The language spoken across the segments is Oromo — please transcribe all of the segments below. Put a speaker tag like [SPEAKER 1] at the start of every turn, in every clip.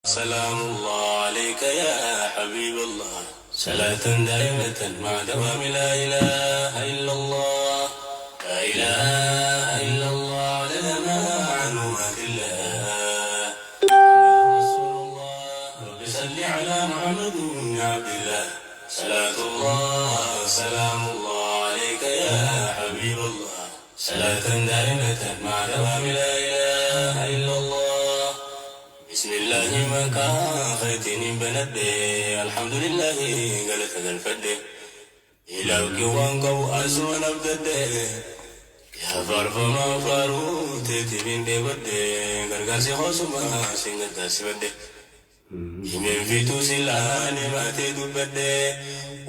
[SPEAKER 1] سلام الله عليك يا حبيب الله صلاة دائمة مع دوام لا إله إلا الله لا إله إلا الله عدد معلومات الله محمد رسول الله رب صل على محمد بن عبد الله صلاة الله سلام الله عليك يا حبيب الله صلاة دائمة مع دوام لا إله إلا الله بسم الله maqaa keetiin banadhe alhamdulillahi galata galfadhe ilaawki waan qabu asuman abdadhe yaa faarfamaa faaruu teetiin dheebadhe gargaarsi hoosuma sin gargaarsifadhe himeen fiituu silaa nimaatee dubbadhe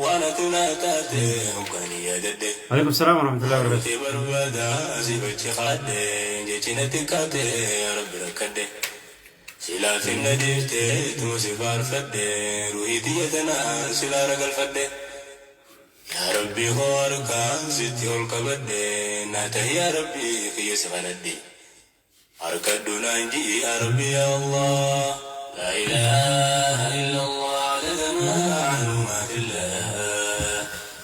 [SPEAKER 1] waan ati naa taate hoggaanii yaadadhe
[SPEAKER 2] عليكم السلام ورحمة الله وبركاته.
[SPEAKER 1] Nuti barbaada sifachi kaadhe jechi natti kaate yaa rabbi rakkadhe silaa finna dhiiftee tuma si faarfadhe ruhii tiyya tanaa silaa ragalfadhe yaa rabbi koo harkaan sitti ol qabadhe naa tahi yaa rabbi kiyya si kadhadhe harkadhu naan ji'i yaa rabbi yaa allah laa ilaaha illa allah adada macluumaatillah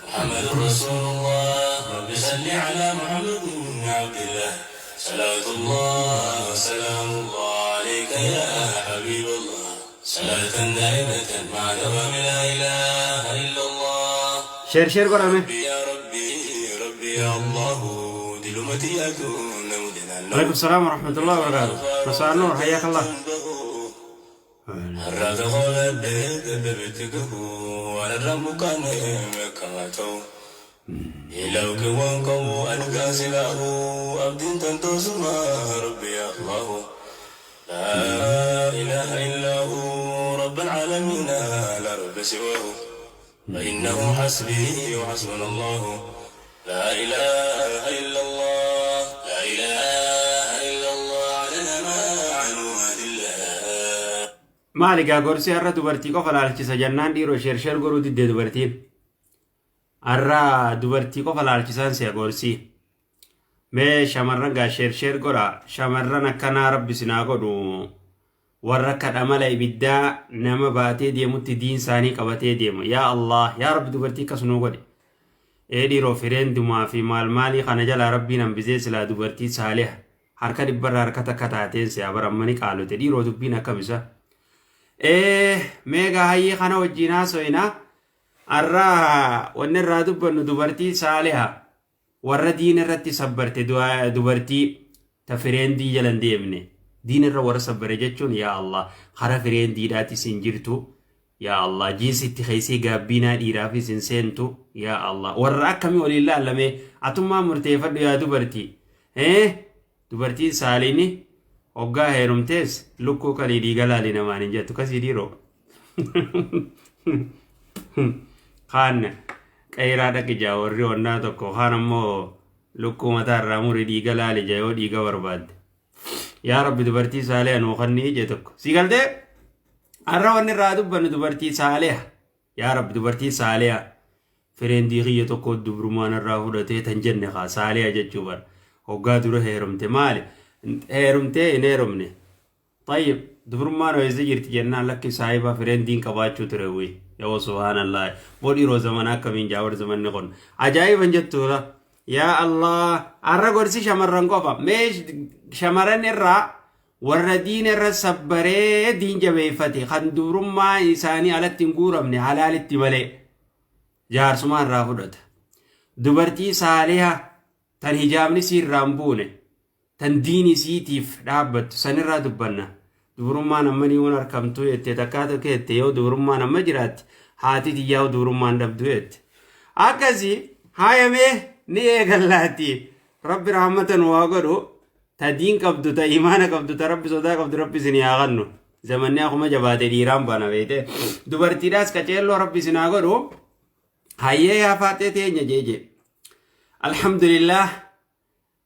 [SPEAKER 1] محمد رسول الله رب صل على محمد بن عبد الله صلاة الله سلام الله عليك يا حبيب الله صلاة دائمة مع دوام لا إله إلا الله
[SPEAKER 2] Share share godhame.
[SPEAKER 1] ربي يا ربي ربي يا الله دلمتي مدنا
[SPEAKER 2] عليكم السلام ورحمة الله وبركاته. مساء النور، حياك الله.
[SPEAKER 1] Har'a qoladhee dadhabetti gahu waan mukaan beekamaa ta'u. Ilawki waan qabu argaa silaahu abdiin tantoosuma rabbi ya allahu. لا إله إلا هو رب العالمين لا رب سواه فإنه حسبي وحسبنا الله لا إله إلا الله لا إله إلا الله عدد معلومات الله
[SPEAKER 2] Maali gaa gorsi har'a dubartii qofa laalchisa jennaan dhiiroo share share godhuu diddee dubartiin. Har'a dubartii qofa laalchisaan si'a gorsii. Mee shamarran gaa share share godha. Shamarran akkanaa rabbi sinaa godhu. Warra akka dhamala ibiddaa nama baatee deemutti diin isaanii qabatee deemu. Yaa Allah, yaa rabbi dubartii akkas nuu godhe. Ee dhiiroo fireendumaa fi maal maalii kana jalaa rabbiin hambisee silaa dubartii saaliha. Harka dhibbarraa harka takka taateen si'a barammani qaalote dhiiroo dubbiin akkam isa. Ee meegaa hayyee kana wajjin haasoyina. Har'a wanni irraa dubbannu dubartii saaliha warra diin irratti sabbarte dubartii ta friendii jala hin deemne diin irra warra sabbare jechuun yaa Allah kara friendiidhaatis hin jirtu yaa Allah jeansitti keessee gaabbiinaa dhiiraafis hin seentu yaa Allah warra akkamii waliin laallamee atummaa murteeffadhu yaa dubartii ee dubartiin saaliini hoggaa heerumtees lukkuu qalii dhiiga laali namaan hin jettu kasii dhiiroo. Kaan qeeraa dhaqi jaa warri onnaa tokko kaan ammoo lukkuu mataa irraa muri dhiiga laali jaa yoo dhiiga barbaadde. Yaa rabbi dubartii saaliha nuu kannii jee tokko. Si galtee? Har'a wanni irraa dubbannu dubartii saaliha. Yaa rabbi dubartii saaliha. Friendii kiyya tokko dubrumaan irraa fudhatee tan jenne kaa saaliha jechuu bara. Hoggaa dura heerumte maali? Heerumtee hin heerumne. طيب dubrummaan ho'eessee jirti jennaan lakki saahiba friendiin qabaachuu ture wii. Yoo subhaanallah. Boo dhiiroo zamana akkamiin jaawar zamanni kun. Ajaa'iban jettuudha. Yaa Allah. Har'a gorsi shamarran qofa. Mee shamarran irraa warra diin irra sabbaree diin jabeeffate kan dubrummaa isaanii alatti hin guuramne halaalitti malee jaarsumaa irraa fudhata. Dubartii saaliha tan hijaabni sii irraa hin buune tan diin isiitiif dhaabbattu sanirraa dubbanna. Dubrummaan amma ni waan argamtu jette takkaa tokko jette yoo dubrummaan amma jiraatti haati tiyyaa dubrummaan dhabdu jette. Akkasii haayamee ni eegallaati. Rabbi rahmatan waa godhu ta diin qabdu ta imaana qabdu ta rabbi sodaa qabdu rabbi isin haa kennu. Zamanni akkuma jabaate dhiiraan bana beekte. Dubartiidhaas qaceelloo rabbi isin haa godhu. Hayyee yaa faaxee teenya jeeje. الحمد لله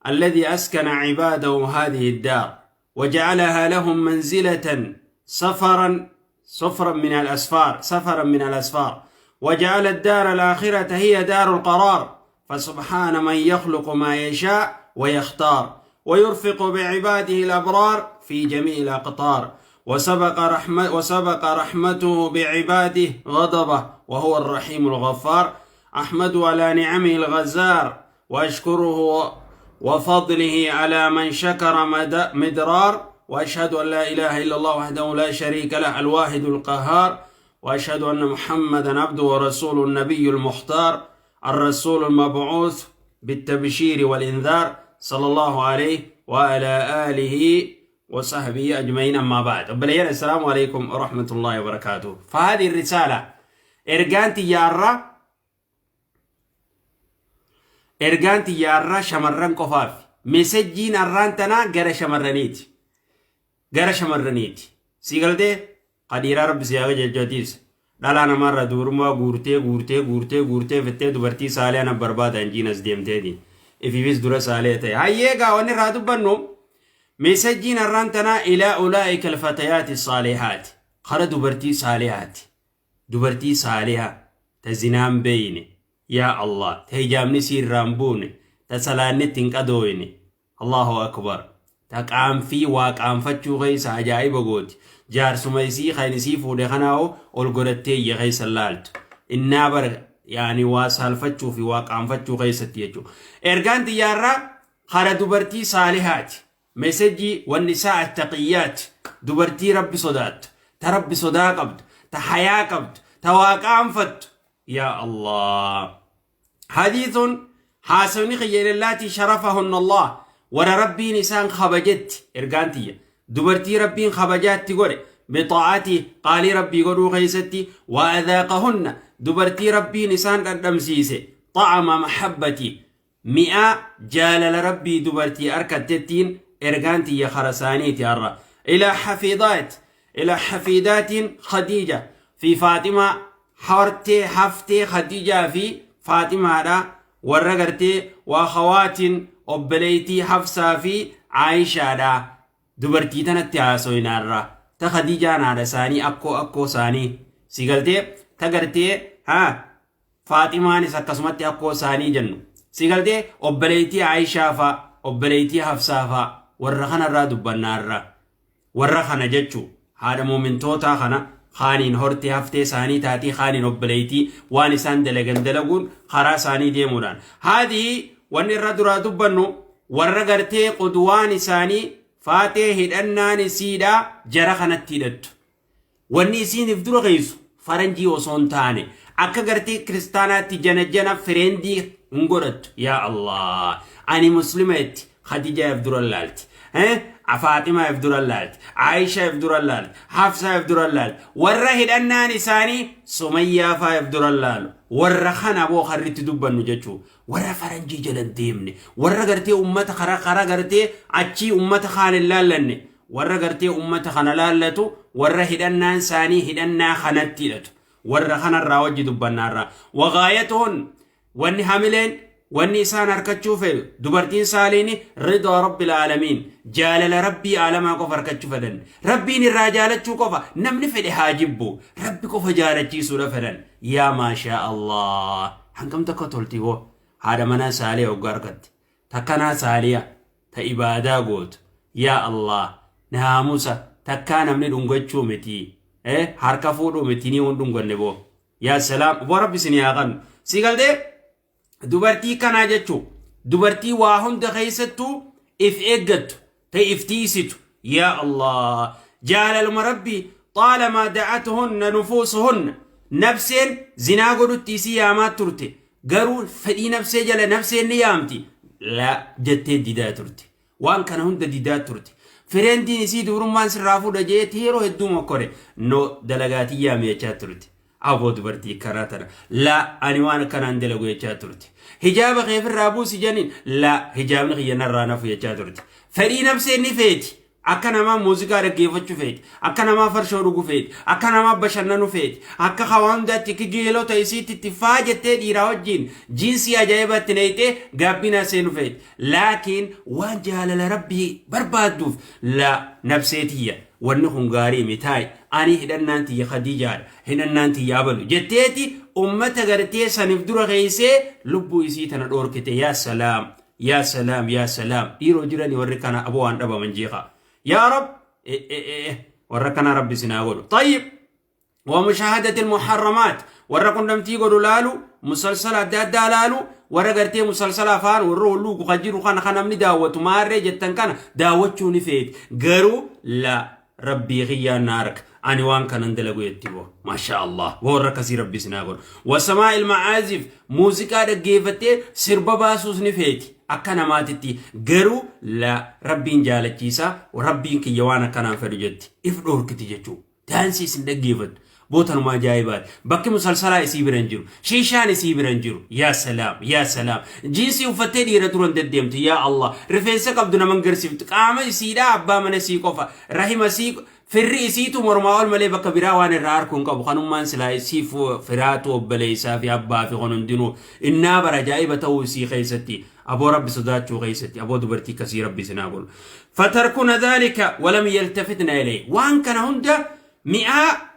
[SPEAKER 2] الذي أسكن عباده هذه الدار وجعلها لهم منزلة سفرا سفرا من الأسفار سفرا من الأسفار وجعل الدار الآخرة هي دار القرار فسبحان من يخلق ما يشاء ويختار ويرفق بعباده الأبرار في جميع الأقطار. وسبق, رحمة وسبق رحمته بعباده غضبه، وهو الرحيم الغفار. أحمد على نعمه الغزار، وأشكره وفضله على من شكر مدرار. وأشهد أن لا إله إلا الله وحده لا شريك له الواحد القهار، وأشهد أن محمدا عبده ورسوله النبي المختار الرسول المبعوث بالتبشير والإنذار، صلى الله عليه وعلى آله وصحبه أجمعين. أما بعد، obboleeyyan، السلام عليكم ورحمة الله وبركاته. فهذه الرسالة، ergaan tiyyaarra، ergaan tiyyaarra shamarran qofaaf. Messageiin arraan tanaa gara shamarraniiti, gara shamarraniiti. Si galtee qadiiraa rabbi si haa jechuutiis dhalaa namarra dubrummaa guurtee guurtee guurtee guurtee fittee dubartii saalee ana barbaada injiinas deemteeti ifiifis dura saalee ta'e. Hayyee gaa, wanni irraa dubbannu, messageiin arraan tanaa إلى أولئك الفتيات الصالحات، kara dubartii saalihaati, dubartii saaliha ta zinaan beeyne, yaa Allah, ta hijaabni si irraan buune, ta salaannitti hin qadooyne, الله أكبر, ta qaanfii waa qaanfachuu keessa ajaa'iba gooti, jaarsuma isii kan isii fuudhe kanaa'u ol godhattee iyya keessa laaltu innaa bara yaani waa saalfachuu fi waa qaanfachuu keessatti jechuudha. Ergaan xiyyaarraa kara dubartii saalihaati. Message والنساء التقيات, dubartii rabbi sodaattu, ta rabbi sodaa qabdu, ta hayaa qabdu, ta waa qaanfattu. Yaa Allah. حديث haasawni kiyya إلى اللاتي شرفهن الله, warra rabbiin isaan kabajetti ergaan tiyya. Dubartii rabbiin kabajaatti godhe بطاعته, qaalii rabbii godhuu keessatti, وأذاقهن, dubartii rabbiin isaan dhandhamsiise, طعم محبته, mi'a jaalala rabbii dubartii arkattettiin ergaan tiyya karasaaniiti har'a. إلى حفيظات، إلى حفيدات خديجة في فاطمة, hortee haftee Khadiijaa fi Faaximaadha, warra gartee وأخوات, obboleeytii Hafsaa fi Aayishaadha. Dubartii tanatti haasoyinaarra, ta Khadiijaan haadha isaanii, akkoo akkoo isaanii si galtee, ta gartee haa Faaximaanis akkasumatti akkoo isaanii jennu, si galtee, obboleeytii Aayishaa fa'a, obboleeytii Hafsaa fa'a, warra kanarraa dubbannaarra. Warra kana jechuu haadha muumintootaa kana kaaniin hortee haftee isaanii taatii, kaaniin obboleeytii, waan isaan dalagan dalaguun karaa isaanii deemuudhaan. Haadii wanni irra duraa dubbannu, warra gartee qudwaan isaanii faatee hidhannaan isiidhaa jara kanatti hidhattu. Wanni isiiniif dura geessu faranjii osoo hin taane, akka gartee kiristaanaatti jana jana friendii hin godhattu. Yaa Allah, ani muslima itti Khadiijaa if dura laalti. Faaximaa if dura laalti. Aayishaa if dura laalti. Hafsaa if dura laalti. Warra hidhannaan isaanii Sumayyaa faa if dura laalu. Warra kana boo harritti dubbannu jechuu. Warra faranjii jala hin deemne. Warra gartee ummata karaa karaa gartee achii ummata kaan hin laallanne. Warra gartee ummata kana laallatu, warra hidhannaan isaanii hidhannaa kanatti hidhatu. Warra kanarraa wajji dubbannaarraa. وغايتهن, wanni hamileen wanni isaan harkachuu fedhu dubartiin saaliini رضا رب العالمين, jaalala rabbii aalamaa qofa harkachuu fedhan. Rabbiin irraa jaalachuu qofa, namni fedhe haa jibbu, rabbi qofa jaalachiisuudha fedhan. Yaa ما شاء الله, hangam takka tolti hoo haadha manaa saalee hoggaa harkatti, takkanaa saaliya ta ibaadaa gootu, yaa Allah, naamusa takkaa namni dhungachuu miti, harka fuudhuu miti, ni hun dhunganne boo. Yaa سلام, boo rabbi isin haa qannu. Si galtee, dubartii kanaa jechuu, dubartii waa hunda keessattuu if eeggattu, ta if tiisitu, yaa Allah, jaalaluma rabbii. طالما دعتهن نفوسهن, nafseen zinaa godhutti isii yaamaa turte, garuu fedhii nafsee jala nafseen ni yaamti la jettee didaa turte. Waan kana hunda didaa turte. Friendiin isii dubrummaan sirraa fuudha jeetti yeroo hedduu mokkore, no dalagaatii yaame jechaa turte. Aboo, dubartii karaa tana la ani waan akkanaan dalagu jechaa turte. Hijaaba keefirraa buusi janiin, la hijaabni kiyya narraa nafu jechaa turte. Fedhii nafsee ni feeti. Akka namaa muuziqaa dhaggeeffachuu feeti, akka namaa farshoo dhugu feeti, akka namaa bashannanu feeti, akka hawaa hundaatti akka geelota isiitti itti faa jettee dhiiraa wajjin jiinsii ajaa'ibatti neeyxee gaabbinaa seenu feeti. Laakiin waan jaalala rabbii barbaadduuf, la nafsee tiyya, wanni kun gaarii mitaa'i, ani hidhannaan tiyya Khadiijaadha, hidhannaan tiyya abalu jetteeti ummata gartee saniif dura keeysee lubbuu isii tana dhoorkite. Yaa سلام, yaa سلام, yaa سلام. Dhiiroo jiranii warri kana aboo waan dhabaman jeeqa. Yaa rab. Warra kana Rabbi sinaa godhu. Tayyib. ومشاهدة المحرمات warra qunnamtii godhu laalu, musalsala adda addaa laalu, warra gartee musalsala afaan warra hulluuqu kan jiru kana kan namni daawwatu maarree jettan kana daawwachuu ni feeti. Garuu la, Rabbii kiyyaan na arka, ani waan kanan dalagu jetti boo. Maasha Allah, warra akkasii Rabbi sinaa godhu. وسماع المعازف muuziqaa dhaggeeffattee sirba baasuus ni feeti akka namaatitti. Garuu la, Rabbiin jaalachiisa, Rabbiin kiyya waan akkanaan fedhu jetti if dhoorkiti jechuu. Daansii isin dhaggeeffattu bootanuma ajaa'ibaati. Bakki musalsalaa isii bira hin jiru, shiishaan isii bira hin jiru. Yaa salaam, yaa salaam! Jiinsii uffattee dhiira duran deddeemtu. Yaa Allah! Rifeensa qabdu naman garsiiftu. Qaama isiidhaa abbaa mana isii qofa, rahima isii, firri isiitu mormaa ol malee bakka biraa waan irraa harkuu hin qabu. Kanummaan silaa isiif firaatu, obboleessaa fi abbaa fi kun hundinuu innaa bara ajaa'iba ta'uu isii keessatti, aboo, Rabbi sodaachuu keessatti. Aboo, dubartii akkasii Rabbi isinaa godhu. فتركن ذلك ولم يلتفتن إليه waan kana hunda mi'aa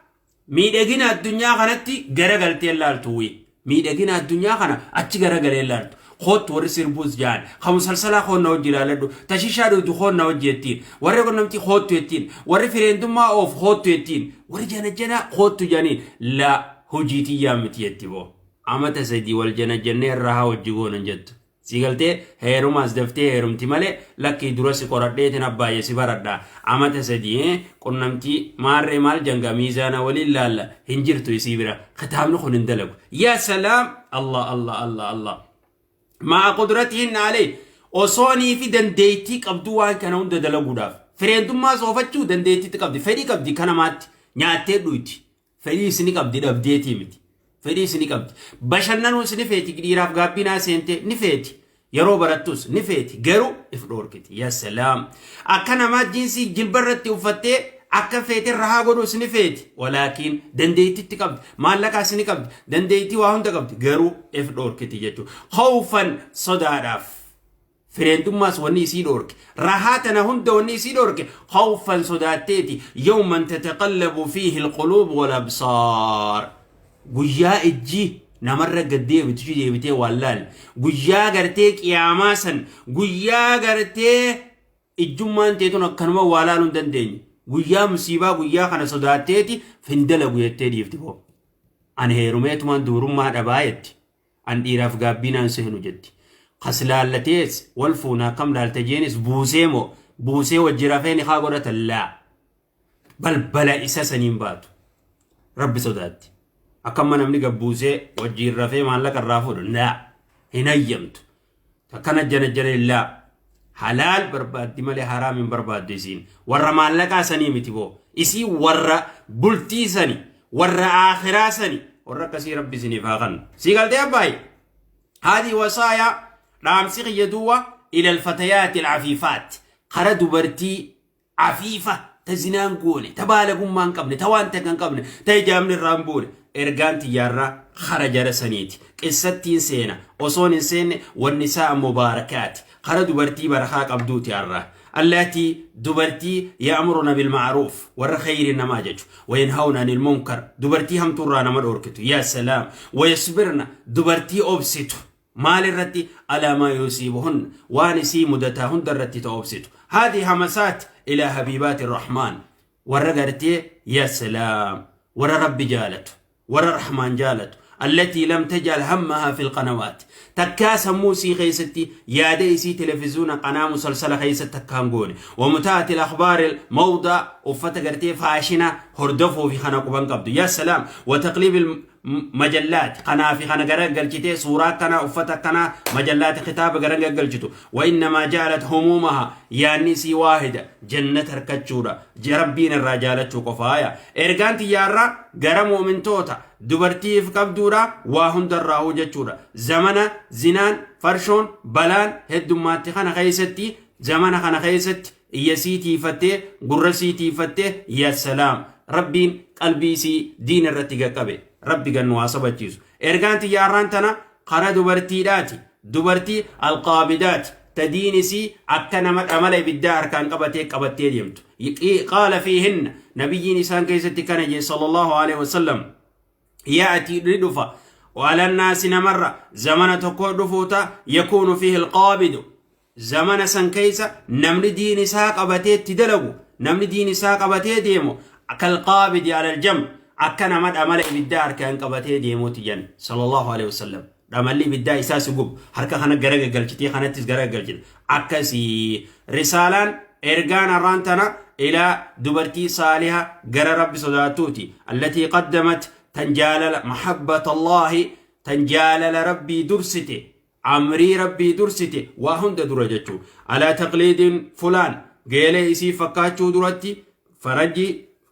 [SPEAKER 2] miidhagina addunyaa kanatti garagaltee laaltu. Miidhagina addunyaa kana achi garagalee laaltu. Koottu warri sirbuus ja'an kan musalsalaa koonna hojii ilaaladhu, tashishaa dhugdu koonna hojii jettiin, warri qunnamtii koottu jettiin, warri fireendummaa oof koottu jettiin, warri janajjanaa koottu jedhaniin, la, hojii tiyyaa miti jetti boo. Amata 3 wal janajjannee irraa haa hojii goonan jettu. Si galtee heerumaas daftee heerumti malee, lakkii, dura si qoradheetin abbaayye si baradha, amata 3 qunnamtii maarree maal janga miizaana waliin laalla hin jirtu. Isii bira kitaabni kun hin dalagu. Yaa salaam! Allah, Allah, Allah, Allah! مع قدرتهن عليه osoonii fi dandeettii qabdu waan kana hunda dalaguudhaaf, fireendummaa soofachuu dandeettiitti qabdi, fedhii qabdi, kanamaatti nyaattee dhuyti, fedhii isini qabdi, dhabdeetii miti, fedhii isini qabdi, bashannanuu isini feeti, dhiiraaf gaabbinaa seente ni feeti, yeroo barattus ni feeti, garuu if dhoorkiti. Yaa salaam! Akka namaa jiinsii jilba irratti uffattee akka feete rahaa godhuus ni feeti. Walaakiin dandeettitti qabdi, maallaqaas ni qabdi, dandeettii waa hunda qabdi, garuu if dhoorkiti jechuudha. خوفا sodaadhaaf. Fireendummaas wanni isii dhoorke, rahaa tana hunda wanni isii dhoorke, خوفا sodaatteeti. يوما تتقلب فيه القلوب والأبصار guyyaa ijji namarra gad deebitu deebitee waan laal, guyyaa gartee qiyaamaa san, guyyaa gartee ijjummaan teetun akkanuma waa laaluu hin dandeenye, guyyaa musiibaa, guyyaa kana sodaatteeti findalagu jettee dhiifti boo. Ani heerumeetumaan duurummaa dhabaa jetti, an dhiiraaf gaabbiinaan seenu jetti. Kas laallatees wal fuunaa kam laalte jeenis buusee moo buusee wajji rafeen haa godhatan, laa, balbala isa saniin baatu. Rabbi sodaatti. Akkamma namni gabbuusee wajjiin rafee maallaqa irraa fuudhu, laa, hin hayyamtu. Akkana jana jana, laa, halaal barbaaddi malee haraam hin barbaaddu. Isiin warra maallaqaa sanii miti boo. Isii warra bultii sani, warra aakhiraa sani. Warra akkasii Rabbi isiniif haa kennu. Sii galtee abbaayi? هذه وصايا dhaamsi kiyya duwwa إلى الفتيات العفيفات kara dubartii afiifa ta zinaan goone, ta baalagummaa hin qabne, ta waan takka hin qabne, ta ijaamni irraa hin buune, ergaan tiyyaarraa kara jara saniiti. Qissattiin seena osoon hin seenne, والنساء المباركات kara dubartii barakaa qabduuti har'a. اللاتي dubartii يأمرن بالمعروف warra khayri namaa jechu, وينهون عن المنكر dubartii hamtuurraa nama dhoorkitu. Yaa salaam! ويصبرن dubartii obsitu. Maal irratti? على ما يصيبهن waan isii mudataa hunda irratti ta obsitu. هذه همسات إلى حبيبات الرحمن warra gartee, yaa salaam, warra Rabbi jaalatu, warra Rahmaan jaalatu, التي لم تجعل همها في القنوات takkaa sammuu isii keessatti yaada isii televiziyoona qanaa musalsala keessatti takkaan goone, ومتابعة الأخبار الموضة uffata gartee faashina hordofuu fi kana quban qabdu. Yaa salaam! وتقليب المجلات kanaa fi kana gara galchitee suuraa kana, uffata kana, majallaati kitaaba gara galchitu. وإنما جعلت همومها yaanni isii واحدة jannata harkachuudha, Rabbiin irraa jaalachuu qofaaya. Ergaan xiyyaarraa gara mu'mintoota dubartiif qabduudha, waa hundarraa hojjechuudha. Zamana zinaan, farshoon, balaan heddummaatti kana keessatti, zamana kana keessatti iyya sii tiifattee, gurra sii tiifattee, yaa salaam, Rabbiin qalbii isii diin irratti gaqqabe, Rabbi gannu haa sabachiisu. Ergaan xiyyaarraan tana kara dubartiidhaati, dubartii القابضات ta diin isii akka nama dhamala ibiddaa harkaan qabatee qabattee deemtu. قال فيهن nabiyyiin isaan keessatti kana jee صلى الله عليه وسلم: يأتي ندفا وعلى الناس نمر زمن تكون دفوتا يكون فيه القابض zamana san keessa namni diin isaa qabatee itti dalagu Namni diin isaa qabatee deemu kalqaabidi alal jamr, akka nama dhamala ibiddaa harkaan qabatee deemuuti jan sallallahu alaihi wasallam. Dhamalli ibiddaa isaa si gubu, harka kana gara gaggalchitee kanattis gara gaggalchite akkasii. Risaalaan ergaan har'aan tana ilaa dubartii saaliha gara Rabbi sodaattuuti, allatii qaddamat, tan jaalala mahabbata Allaahi, tan jaalala Rabbii dursite, amrii Rabbii dursite waa hunda dura jechuu, alaa taqliidin fulaan, geelee isii fakkaachuu duratti, farajji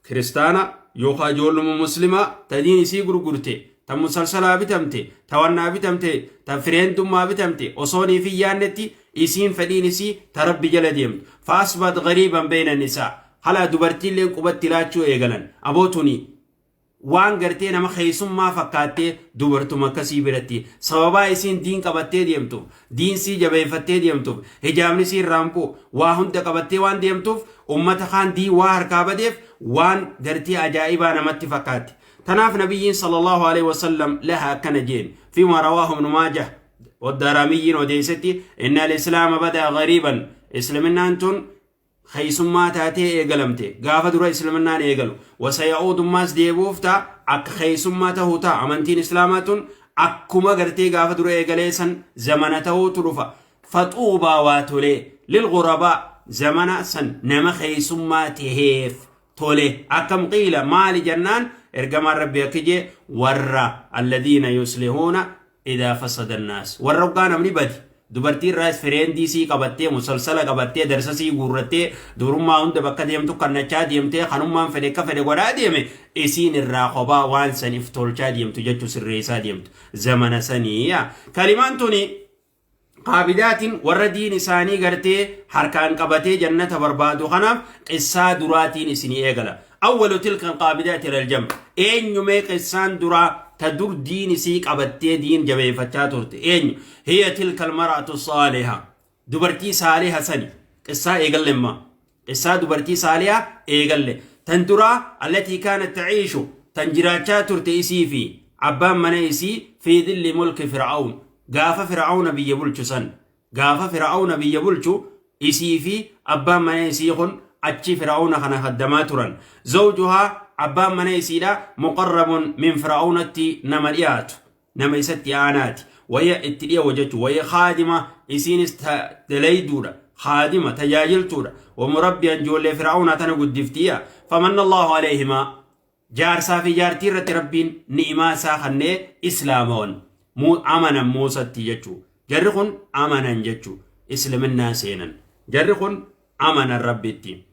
[SPEAKER 2] kiristaana yookaan ijoolluma muslimaa ta diin isii gurgurte, ta musalsalaa bitamte, ta wannaa bitamte, ta fireendummaa bitamte osoonii fi yaannetti, isiin fedhiin isii ta Rabbi jala deemtu. Faasbat gariiban beeyna nisaa, halaa dubartiilleen qubatti laachuu eegalan. Abootuni waan gartee nama keessummaa fakkaattee dubartuma akkasii biratti, sababaa isiin diin qabattee deemtuuf, diin sii jabeeffattee deemtuuf, hijaabni sii irraan bu'u, waa hunda qabattee waan deemtuuf, ummata kaan diin waa harkaa badeef waan gartee ajaa'ibaa namatti fakkaatti. Tanaaf Nabiyyiin sallallahu alaihi wasallam laha akkana jeen, fiima rawaahu Ibnu Maajah waddaaraamiyyiin odeessetti: inna al-islaama badaa gariiban, islaminaan tun keessummaa taatee eegalamte gaafa dura islaminaan eegalu, wasaya'uudummaas deebi'uuf ta'a, akka keessummaa ta'uu ta'a. Amantiin islaamaa tun akkuma gartee gaafa dura eegalee san zamana ta'uutu dhufa. Faxuubaa, waa tolee, lilghurabaa, zamana san nama keessummaa taheef tole. Akkam? Qiila, maali jennaan, ergamaan Rabbi akka jee: warra alladhiina yuslihuuna idaa fasada annaas, warra hoggaa namni badi, dubartii irraas fireendii sii qabattee, musalsala qabattee, darsa sii guurrattee, durummaa hunda bakka deemtu kannachaa deemtee, kanummaan fedhe akka fedhe godhaa deeme, isiin irraa kophaa waan san if tolchaa deemtu jechuu, sirreessaa deemtu zamana sanii. Kalimaan tuni qaabidaatiin warra diin isaanii gartee harkaan qabatee jannata barbaadu. Kanaaf qissaa duraatiin isinii eegala. Awwalu tilka qaabidaati ilal jamr, eenyumee qissaan duraa ta dur diin isii qabattee diin jabeeffachaa turte eenyu? Hiya tilka almar'atu saaliha, dubartii saaliha sani. Qissaa eegallemma, qissaa dubartii saaliha eegalle. Tan duraa, allatii kaanat taciishu, tan jiraachaa turte isii fi abbaan mana isii, fi dhilli mulki Fir'aun, gaafa Fir'auna biyya bulchu san. Gaafa Fir'auna biyya bulchu isii fi abbaan mana isii kun achi Fir'auna kana kaddamaa turan. Zawjuhaa, abbaan mana isiidha, muqarrabun min Fir'aunatti nama dhiyaatu, nama isatti aanaati, waya itti dhiyawo jechu. Waya kaadima, isiinis dalayduudha, kaadima tajaajiltuudha, wamurabbiyan, ijoollee Fir'auna tana guddiftiya. Famanna Allahu alayhimaa, jaarsaa fi jaartii irratti Rabbiin ni'imaa isaa kannee islaamawan amanan Muusatti jechuu. Jarri kun amanan jechuu, isliminnaa seenan. Jarri kun amanan Rabbitti.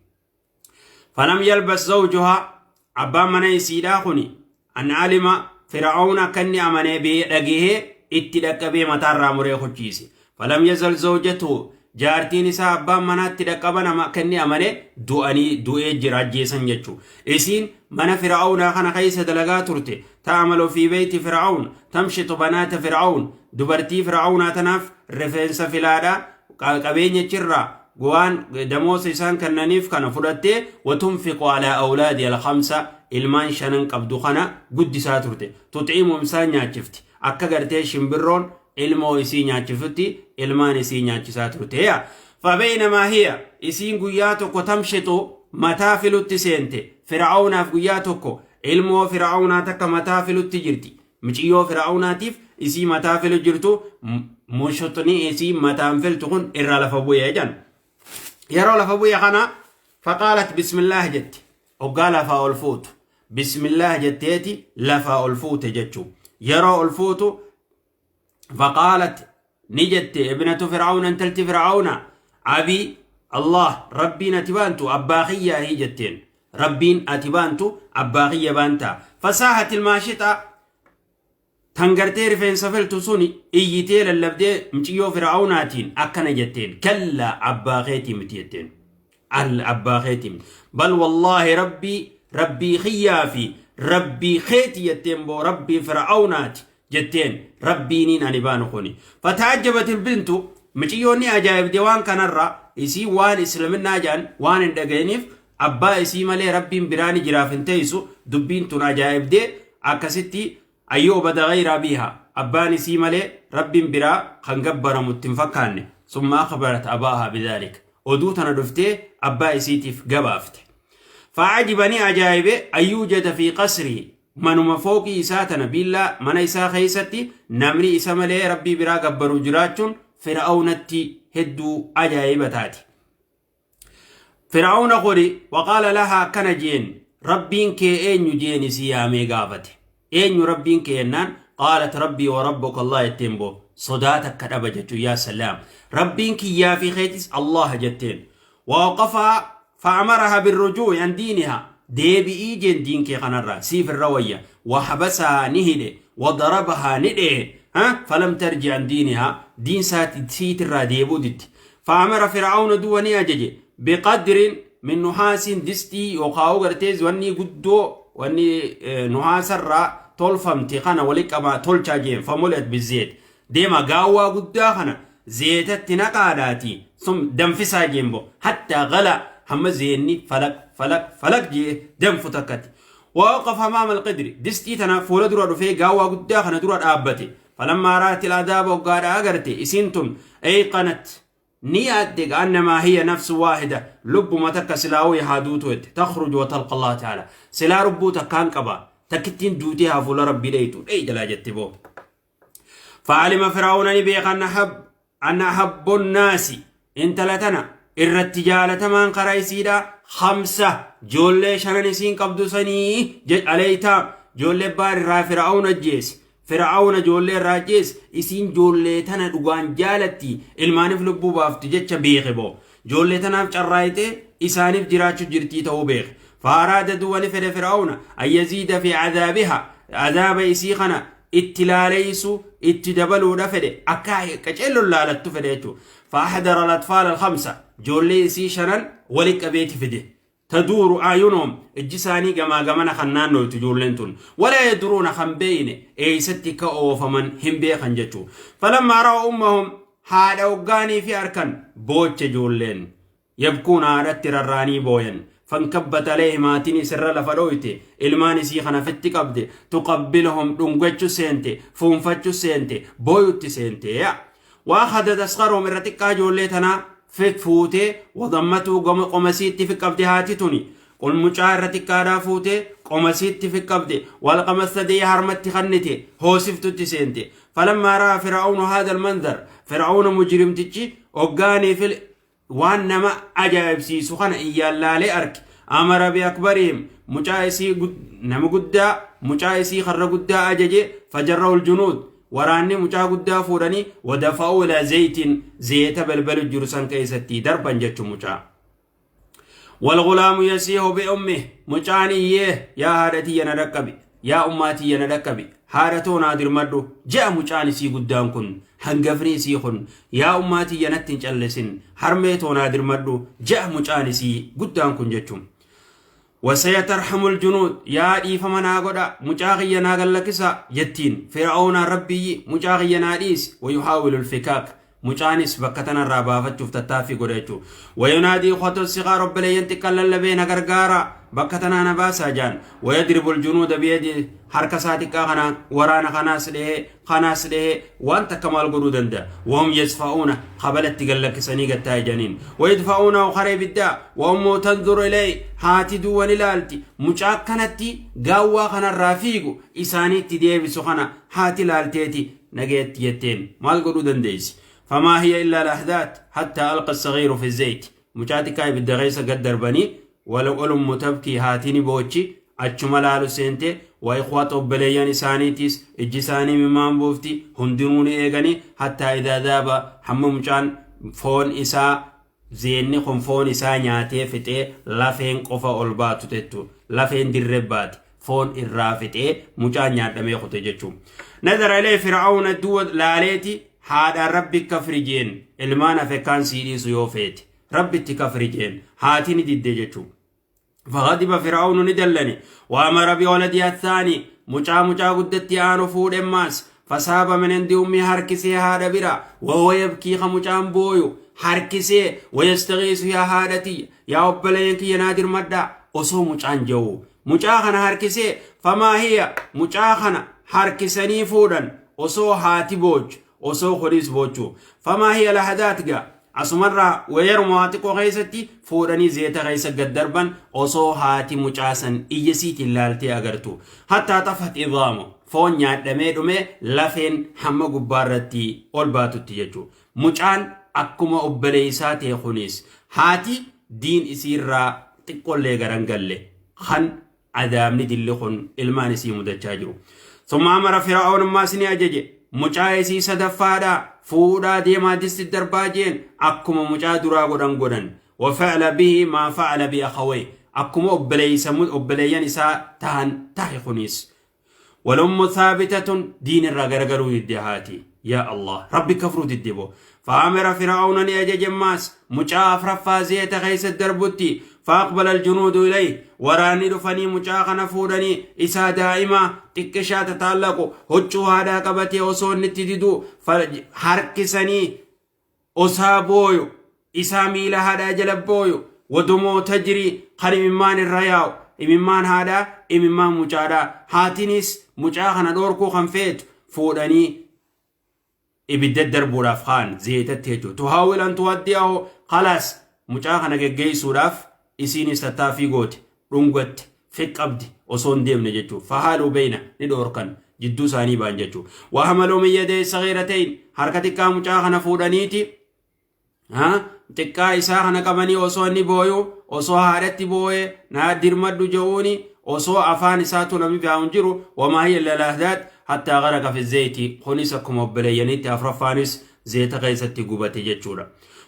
[SPEAKER 2] Falam yalbas zawjuhaa, abbaan mana isiidhaa kuni, an alima Fir'auna, akka inni amanee dhagahee itti dhaqqabee mataarraa muree kuchiise. Falam yazal zawjatuhu, jaartiin isaa abbaan manaatti dhaqqaban akka inni amane du'anii du'ee jira, ajjeesan jechuu. Isiin mana Fir'aunaa kana keessa dalagaa turte. Ta'amalu fi beeyti Fir'aun, tamshitu banaata Fir'aun, dubartii Fir'aunaa tanaaf rifeensa filaadha, qabeenya chirraa waan damoosa isaan kennaniif kana fudhattee, watunfiqu alaa awlaadi alkhamsa, ilmaan shanan qabdu kana guddisaa turte. Tuxiimuum, isaan nyaachifti, akka gartee shimbirroon ilmoo isii nyaachiftutti ilmaan isii nyaachisaa turte. Yaa fabeynamaa hiya, isiin guyyaa tokko, tamshitu, mataa filutti seente Fir'aunaaf. Guyyaa tokko ilmoo Fir'aunaa takka mataa filutti jirti. Miciyyoo Fir'aunaatiif isii mataa filu jirtu, mushuxni isii mataan filtu kun irraa lafa bu'ee jedhan. Yeroo lafa bu'e kana, faqaalat bismillaah jetti. Hoggaa lafaa ol fuutu bismillaah jetteeti lafaa ol fuute jechuu. Yeroo ol fuutu, faqaalat, ni jette, ibnatu Fir'auna, intalti Fir'auna, abii Allah, Rabbiin ati baantu abbaa kiyyaahi jetteen. Rabbiin ati baantu abbaa kiyya baantaa. Fasaahat ilmaashixa, tan gartee rifeensa filtu suni iyyitee lallabdee muciyyoo Fir'aunaatiin akkana jetteen: kallaa, abbaa keetii miti jetteen. Al abbaa keetii miti, bal wallaahi rabbii, rabbii kiyyaa fi rabbii keeti jetteen. Boo rabbii Fir'aunaati jetteen rabbiiniin ani baanu kuni. Fata'ajjabat ilbintu, miciyyoonni ajaa'ibde waan kanarra. Isii waan islaminaa jedhan waan hin dhaga'iniif, abbaa isii malee rabbiin biraani jiraaf hin teessu, dubbiin tun ajaa'ibdee. Akkasitti ayyu'bada ghayra abiiha, abbaan isii malee rabbiin biraa kan gabbaramu itti hin fakkaanne. Summa akhbarat abaaha bidhalik, oduu tana dhuftee abbaa isiitiif gabaafte. Facajiba ni ajaa'ibe an yuujada fi qasrihi manuma fooqii isaa tana billaa mana isaa keessatti namni isa malee rabbii biraa gabbaru jiraachuun fir'aawnatti hedduu ajaa'iba taate. Fir'aawna kuni waqaala lahaa akkana jeen rabbiin kee eenyu jeen isii yaamee gaafate. Eenyu rabbiin kee jennaan qaalat rabbii wa rabbuka Allah jetteen boo sodaa takka dhaba jechuun yaa salaam rabbiin kiyyaa fi keetis Allah jetteen. Waqafaa fa'amaraha birrujuu'i an diiniha deebi'ii jeen diin kee kanarraa siif irra wayya wahabasahaa ni hidhe wadarabahaa ni dhehe falam tarji an diiniha diin siitirraa deebuu ditti. Fa'amara fir'aawna du'a ni ajaje biqadrin min nuhaasiin distii yookaan gartee wanni guddoo wanni nuhaasarraa tolfamte kana wali qaba tolchaa jeen famulat bizeet deema gaawwaa guddaa kana zeetatti naqaadhaati sun danfisaa jeen bo hattaa gala hamma zeenni falaq falaq falaq jee danfu takkatti. ووقف أمام القدر دستي تنا فولا درا دفي غاوا غدا خنا درا دابته فلما رأت العذاب وقال أغرتي إسنتم أيقنت نيادك أنما هي نفس واحدة لب ما تك سلاوي هادوتو تخرج وتلقى الله تعالى سلا ربو تكان قبا تكتين دوتيها فولا ربي ليتو أي جلا جتبو. فعلم فرعون نبيق أن أحب الناس انت لتنا الرتجالة من قريسيدا خمسة جولي شننسين قبضو سني عليتا جولي بار را فرعون الجيس فرعون جولي راجيس إسين جولي تنا دوغان جالتي المانف لبو بافتو جتش بيخبو جولي تنا فشرايتي إسانف جراتشو جرتي تو بيخ. فأراد دول فرعون أن يزيد في عذابها عذاب إسيخنا اتلاليسو اتدبلو دفده أكاي كجلو لالتو فديتو. فأحضر الأطفال الخمسة جولي إسي شنن ولك بيت فده تدور أعينهم الجساني كما جمنا خنان تجولنتون ولا يدرون خنبين أي ستك أو فمن هم بيخن جتو. فلما رأوا أمهم حال أوغاني في أركان بوتش جولين يبكون على الراني بوين فانكبت عليه ماتني سر لفلويتي الماني سيخنا في التقبد تقبلهم دونغتشو سنتي فونفتشو سنتي بويوتي سنتي يا. وأخذت أصغرهم الرتكا جوليتنا فوتي وضمته قمسيتي في قبضها تتوني قل مجارتك فوتي قمسيتي في قبضي والقمس دي هرمت خنتي هو سفتو تسنتي. فلما رأى فرعون هذا المنظر فرعون مجرم تجي وقاني في وانما عجائب سيسو خنا إيا لا أرك أمر بأكبرهم مجايسي نم قدا مجايسي خر قدا أججي فجروا الجنود وراني مجا قدا فوراني ودفعوا إلى زيت زيت بلبل الجرسان كيستي دربا جتش مجا. والغلام يسيه بأمه مجاني يه يا هادتي ينركبي يا أماتي ينركبي هارتو نادر مدو جاء مجاني سي قدام كن هنقفني سيخن يا أماتي ينتن جلسن حرميتو نادر مدو جاء مجاني سي قدام كن جتشم. وسيترحم الجنود يا إيفا مناغودا مجاغي ناغلكسا يتين فرعون ربي مجاغي ناديس ويحاول الفكاك مجانس بكتنا الرابافة شفتتا قريتو وينادي خطو الصغار رب لينتقل لبين غرغارا بكتنا نباسا جان ويضرب الجنود بيد حركة ساتك خنا ورانا خناس له خناس له وانت كمال قرودن ده وهم يدفعون قبلت تقلك سنيقة تاجانين ويدفعونه خريب الداء وأمه تنظر إليه هاتي دون لالتي مجاكنتي قاوة خنا الرافيق إساني تديب سخنا هاتي لالتيتي نجيت يتين مال قرودن ديس. فما هي إلا لحظات حتى ألقى الصغير في الزيت مجاتكاي بالدغيسة قدر بني ولو ألم تبكي هاتيني بوتشي أتشملالو سنتي وإخوات أبليان سانيتيس إجساني ممان بوفتي هندروني إيغاني حتى إذا ذاب حمم فون إسا زيني خم فون إسا نياتي فتي لافين قفا ألباتو تتو لافين دربات فون إرافتي مجان نياتمي خطي جتشو. نظر إليه فرعون الدود لاليتي هذا ربي كفرجين المانا فكان سيدي سيوفيت ربي تكفرجين هاتيني دي جتشو. فغضب فرعون ندلني وأمر بولدها الثاني مجا مجا قدتي آنو فود اماس فصاب من عند أمي هركسي هذا برا وهو يبكي خمجان بويو هركسي ويستغيث يا هادتي يا أبلينك يا نادر مدى أصو مجان جو مجا خنا هركسي فما هي مجا خنا هركسني فودا أصو هاتي بوج أصو خريس بوجو. فما هي لحداتك Asumarraa weeruma waa xiqqoo keessatti fuudhanii zeeta keessa gad darban osoo haati mucaasan iyya isiitiin laaltee agartu. Hattaa xafat idaamu foon nyaadhamee dhume lafeen hamma gubbaarratti ol baatutti jechuudha. Mucaan akkuma obboleessaa ta'e kunis haati diin isiirraa xiqqollee garan galle kan adaabni dilli kun ilmaan isii mudachaa jiru. Summa amara Fir'aawun ammaas ni ajaje mucaa isii sadaffaadhaa fuudhaa deemaa disti darbaa jeen akkuma mucaa duraa godhan godhan. Wafa'ala bihi maa fa'ala bi akhawee akkuma obboleeyyan isaa tahan tahe kunis. Walummu thaabitatun diin irraa garagaluu didde haati. Yaa Allah rabbi kafruu didde boo. Faamira Fir'aawna ni ajaje ammaas mucaa afraffaa zeeta keessa darbutti faaqbala aljunuudu ilayh waraanni dhufanii mucaa kana fuudhanii isaa daa'ima xiqqishaa tataallaqu huccuu haadhaa qabatee osoo inni itti diduu harkisanii osaa booyu isaa miila haadhaa jala booyu wadumoo tajrii kan imimmaan irra yaa'u imimmaan haadhaa imimmaan mucaadhaa haatinis mucaa kana dhoorkuu kan feetu fuudhanii ibidda darbuudhaaf kaan zeetatti jechuudha. Tuhaawil an tuwaddi'ahu khalaas mucaa kana geggeessuudhaaf isiinis tattaaffii goote dhungatte fiqqabdi osoo hin deemne jechuudha. Fahaaluu beeyna ni dhoorkan jidduu isaanii ba'an jechuudha. Wahamaluu min yadee sagiirateyn harka xiqqaa mucaa kana fuudhaniiti xiqqaa isaa kana qabanii osoo inni booyu osoo haadhatti booye naa dirmadhu je'uuni osoo afaan isaatu namni biraa hin jiru wamaa hiya illa lahdaat hattaa garaqa fi zeyti kunis akkuma obboleeyyaniitti afraffaanis zeeta keessatti gubate jechuudha.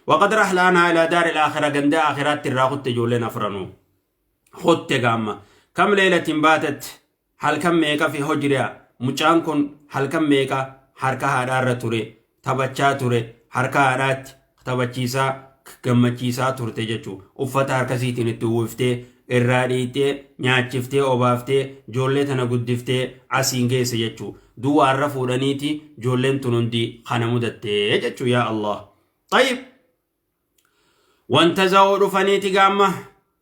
[SPEAKER 2] Waqad rahla anhaa ilaa daari al-aakhira gandaa aakhiraatti irraa kutte ijoolleen afranuu. Kutte gaamma. Kam leelatin baatat halkan meeqa fi hojriya mucaan kun halkan meeqa harka haadhaarra ture taphachaa ture harka haadhaatti taphachiisaa gammachiisaa turte jechuu uffata harkasiitiin itti uwwiftee irraa dhiittee nyaachiftee obaaftee ijoollee tana guddiftee asiin geesse jechuu duwwa har'a fuudhaniiti ijoolleen tun hundi kana mudattee jechuu yaa Allah. Tayyib. Wantaza'uu dhufaniiti gaamma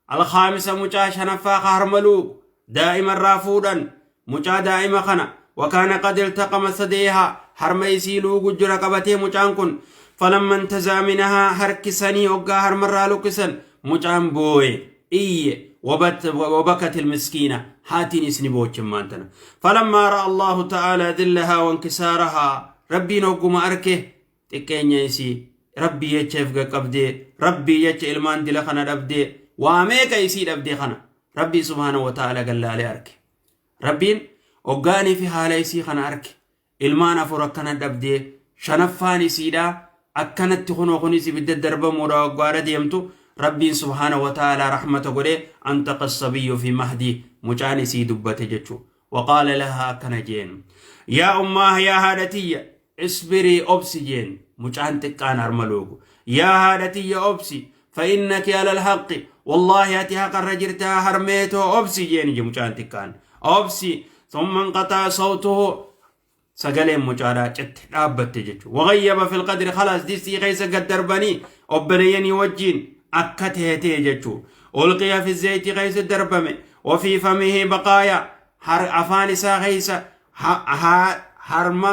[SPEAKER 2] alkaamisa mucaa shanaffaa ka harmaluu daa'ima irraa fuudhan mucaa daa'ima kana wakaana qad iltaqama sadeeha harma isii luugu jira qabatee mucaan kun falamma intazaa minahaa harkisanii hoggaa harmarraa luqqisan mucaan booye iyye wabakat ilmiskiina haatiin isni boochen maantana falammaa ra'a allahu ta'aalaa dillahaa wankisaarahaa rabbiin hogguma arke xiqqeenya isii rabbii jecha if qaqqabdee rabbii jecha ilmaan dila kana dhabdee waa meeqa isii dhabdee kana rabbii subhaana wa ta'ala gallaalee arke rabbiin hoggaanii fi haala isii kana arke ilmaan afur akkana dhabdee shanaffaan isiidha akkanatti kunoo kunis ibidda darbamuudha waggaadha deemtu rabbiin subhaana wa ta'ala rahmata godhee antaqa sabiyyu fi mahdii mucaan isii dubbate jechuu waqaala lahaa akkana jeen yaa ummaah yaa haadha tiyya Isbirii obsi jeen mucaan xiqqaan harma loogu. Yaa haadha tiyya obsi fa'innaki alal haqqi wallaahi ati haqarra jirtaa harmee too obsi jeen je mucaan xiqqaan. Obsi thumma inqataa sawtuhu sagaleen mucaadhaa citte dhaabbatte jechuudha. Wagayyaba fil qadri khalaas distii keessa gad darbanii obboleeyyanii wajjiin akka ta'e ta'e jechuudha. Ulqiya fi zayti keessa darbame wafii famihi baqaaya afaan isaa keessa harma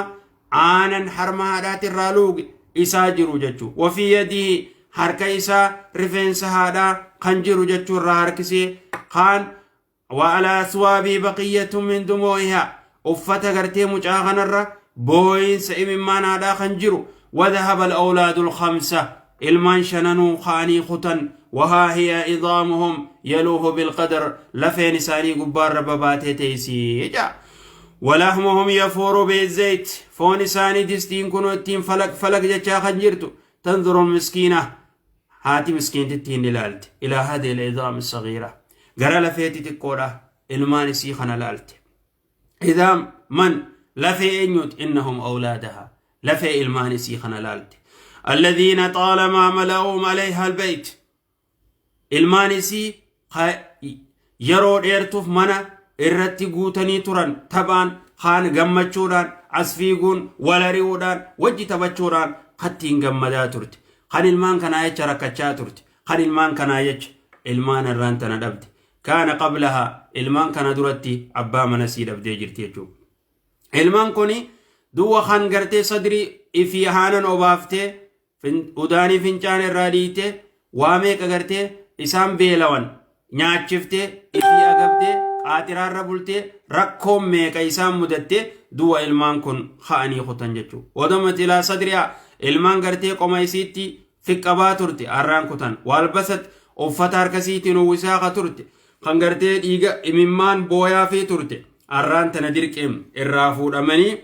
[SPEAKER 2] aanan harma haadhaati irraa luuge isaa jiru jechuu wafii yadihi harka isaa rifeensa haadhaa kan jiru jechuu irraa harkisee kaan wa alaa aswaabii baqiyyatu min dumuu'ihaa uffata gartee mucaa kanarra booyinsa imimmaan haadhaa kan jiru wadhahaba al-awlaadu al-khamsa ilmaan shananuu ka'anii kutan wahaa hiya idaamuhum yaluuhu bilqadar lafeen isaanii gubbaarra babaatee teessii jedha walahmuhum yafuuru bizayt foon isaanii distiin kun ittiin falaq falaq jechaa kan jirtu tanzuru miskiina haati miskiintitti hin ilaalte ilaa hadhihi al-idaam sagiira gara lafee xixiqqoodha ilmaan isii kana laalte Idaam man lafee eenyuuti innahum awlaadaha lafee ilmaan isii kana laalte alladhiina xaalamaa mala'uum alayha albayt ilmaan isii yeroo dheertuuf mana irratti guutanii turan taphaan kaan gammachuudhaan as fiiguun wal ari'uudhaan wajji taphachuudhaan kattiin gammadaa turte kan ilmaan kanaa jecha rakkachaa turte kan ilmaan kanaa jecha ilmaan irraan tana dhabde Kaana qablaha ilmaan kana duratti abbaa mana sii dhabdee jirti jechuudha. Ilmaan kuni duwwa kan gartee sadrii ifii haanan obaaftee Udaanii fincaan irraa dhiite, waa meeqa gartee isaan beelawan nyaachiftee, ifii agabdee, qaaxiraarra bultee, rakkoon meeqa isaan mudattee, du'a ilmaan kun ka'anii kutan jechuudha. Wadamat ilaa sadriyaa, ilmaan gartee qoma isiitti fiqqabaa turte har'aan kutan. Waalbasat, uffata harkasiitiin uwwisaa ka turte, kan gartee dhiiga imimmaan booyaa fi turte, har'aan tana dirqeem irraa fuudhamanii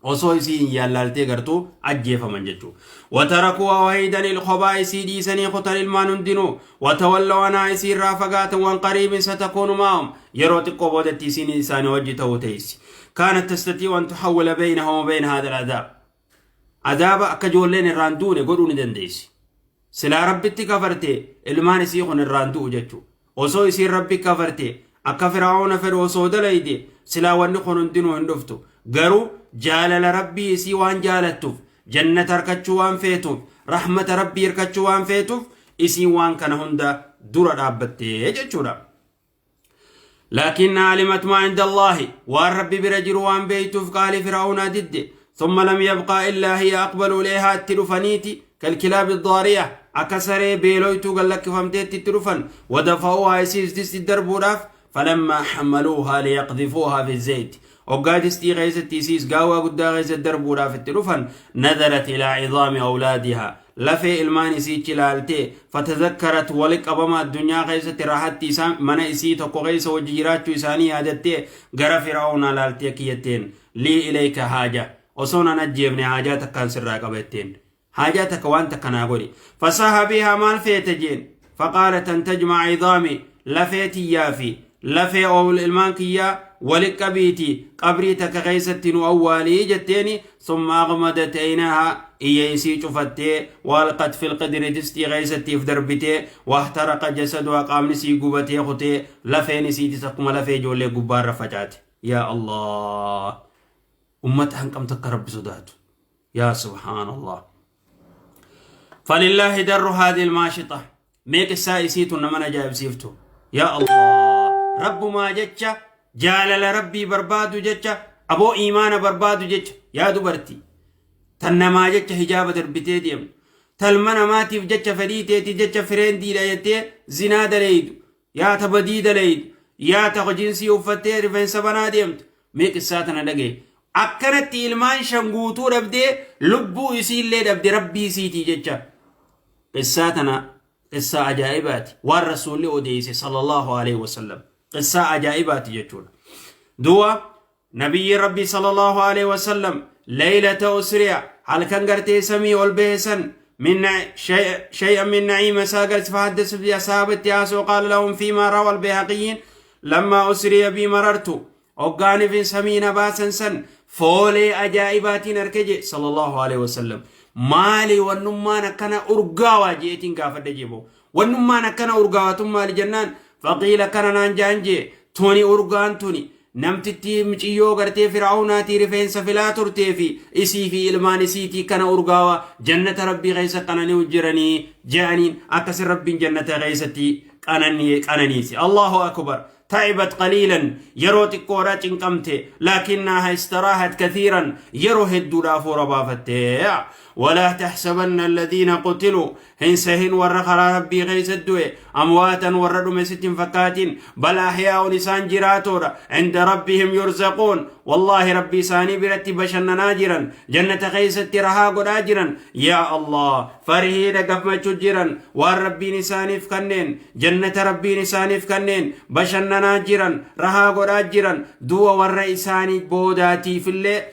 [SPEAKER 2] osoo isii hin yaallaaltee gartuu ajjeefaman jechuudha. Watarakuu wahidan, kophaa isii dhiisanii kutan ilmaan hundinuu. Watawallaw anaa, isii irraa fagaatan. Waan qariibin satakuunu maahum, yeroo xiqqoo boodatti isiin isaanii wajji ta'uu teessi. كانت تستطيع أن تحول بينها وبين هذا العذاب. Adaaba akka ijoolleen irraan duune godhuu ni dandeessi. Silaa Rabbitti kafarte ilmaan isii kun irraan du'u jechuudha. Osoo isiin Rabbi kafarte, akka Firaa'oona fedhu osoo dalayde, silaa wanni kun hundinuu hin dhuftu. Garuu jaalala Rabbii isii waan jaalattuuf, jannata harkachuu waan feetuuf, rahmata Rabbii hirkachuu waan feetuuf, isiin waan kana hunda dura dhaabbattee jechuudha. لكن علمت ما عند الله، waan Rabbi bira jiru waan beeytuuf قال فرعون didde. ثم لم يبقى إلا هي. أقبلوا إليها، اتلفنيتي، كالكلاب الضارية، akka saree beeloytuu gallakkifamteetti itti dhufan. ودفعوها، isiis disti darbuudhaaf. فلما حملوها ليقذفوها في الزيت، hoggaa distii keessatti isiis gaawwaa guddaa keessatti darbuudhaaf itti dhufan، نظرت إلى عظام أولادها، lafee ilmaan isiichi ilaaltee، فتذكرت، wali qabama addunyaa keessatti raahatti isaan mana isii tokko keessa wajji jiraachuu isaanii yaadattee, gara Fir'aunaa laaltee kiyyatteen: "لي إليك حاجة، osoo nan ajjeefne haajaa takkaan sirraa qabatteen, haajaa takka, waan takka naa godhi." فصاح بها، maal feete jeen. فقالت أن تجمع عظامي، lafee tiyyaa fi lafee ilmaan kiyyaa wali qabiiti qabrii takka keessatti nu awwaalii jetteeni. ثم أغمضت عينها، iyya isii cufattee، وألقت في القدر، distii keessatti if darbitee، واحترق جسدها، qaamni isii gubatee kutee, lafeen isiitis akkuma lafee ijoollee gubbaarra facaate. Yaa Allah, ummata hanqam takka Rabbi sodaatu! Yaa سبحان الله. فلله در هذه الماشطة. Mee qissaa isiitu nama ajaa'ibsiiftu! Yaa Allah, Rabbumaa jecha, jaalala Rabbii barbaadu jecha, aboo iimaana barbaadu jecha, yaa dubartii tan namaa jecha hijaaba darbitee deemtu, talma namaatiif jecha, fedhii teetiif jecha, friendiidha jettee zinaa daleeydu, yaa ta badii daleeydu, yaa ta jinsii uffattee rifeensa banaa deemtu, mee qissaa tana dhagaye. Akkanatti ilmaan shan guutuu dhabdee, lubbuu isiillee dhabde Rabbii isiitii jecha. Qissaa tana qissaa ajaa'ibaati, waan Rasuulli odeeyse صلى الله عليه وسلم, qissaa ajaa'ibaati jechuudha. Du'a nabiyyi Rabbii صلى الله عليه وسلم ليلة أسري, halkan gartee samii ol beesan, من شيئا من نعيم ساقل فحدث بأصحاب آسو. قال لهم فيما روى البيهقيين: لما أسري بي مررت, hoggaani fi samiina baasan san foolee ajaa'ibaatiin arke je صلى الله عليه وسلم. Maali wannummaan akkana urgaawaa jeetiin gaafadhe jebo. Wannummaan akkana urgaawatun maali jennaan, فقيل, akkana naan jaan jee: tuni urgaan tuni namtitti miciyyoo gartee Fir'aawnaatii rifeensa filaa turtee fi isii fi ilmaan isiitii kana urgaawa, jannata Rabbii keessa qananii jiranii je'aniin. Akkasin Rabbiin jannata keessatti qananiisi. الله أكبر. تعبت قليلا، yeroo xiqqoodha cinqamte، لكنها استراحت كثيرا، yeroo hedduudha afuura baafatte. ولا تحسبن الذين قتلوا, hin sehin warra karaa Rabbii keessa du'e, أمواتا, warra dhume sittin fakkaatin. بل أحياء, isaan jiraatoodha. عند ربهم يرزقون. والله Rabbii isaanii biratti bashannanaa jiran, jannata keessatti rahaa godhaa jiran. Yaa Allah, farihiidha gammachuu jiran, waan Rabbiin isaaniif kanneen, jannata Rabbiin isaaniif kanneen, bashannanaa jiran, rahaa godhaa jiran, du'a warra isaanii boodaatiifillee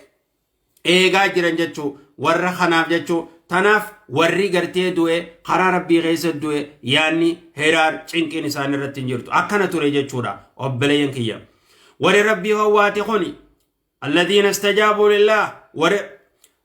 [SPEAKER 2] eegaa jiran jechuu warra kanaaf jechuu. Tanaaf warri gartee du'e, karaa Rabbii keessa du'e, yaanni hiraar cinqiin isaan irratti hin jirtu. Akkana ture jechuudha. Obboleeyyan kiyya, warri Rabbii hawwaate kuni الذين استجابوا لله ور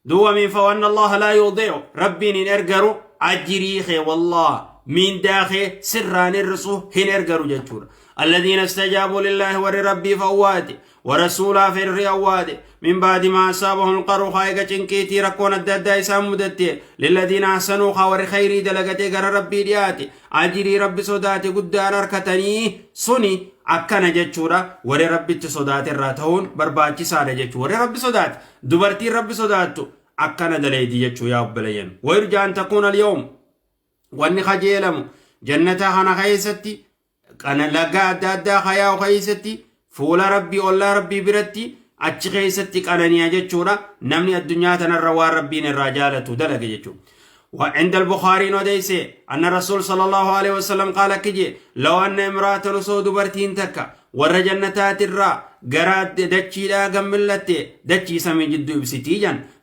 [SPEAKER 2] duwa min فوأن الله لا يضيع, Rabbiin hin ergaru ajrii kee, والله miindaa kee sirraan hir'isu hin ergaru jechuudha. الذين استجابوا لله, warri Rabbii fawwaate, ورسوله firri awwaate, من بعد ما أصابهم القرح, eega cinqiitii rakkoon adda addaa isaan mudatte, للذين أحسنوا, warri khayrii dalagatee gara Rabbii dhiyaate, ajrii Rabbi sodaate guddaan harkatanii suni. Akkana jechuudha, warri Rabbitti sodaate irraa ta'uun barbaachisaadha jechuudha. Warri Rabbi sodaate, dubartiin Rabbi sodaattu Akkana daleeyti jechuu yaa obboleeyyan. Wayurja an takuuna al-yawm wanni kajeelamu jannata kana keessatti kana laga adda addaa kayaa'u keessatti fuula Rabbii ollaa Rabbii biratti achi keessatti qanani'a jechuudha. Namni addunyaa tanarra waan Rabbiin irraa jaalatu dalage jechuudha. وعند البخاري وديس أن الرسول صلى الله عليه وسلم قال كجي لو أن امرأة نسو دبرتين تكا ور جنتات الرا غرا دچي دا غملته دچي سمي جدو ibsiti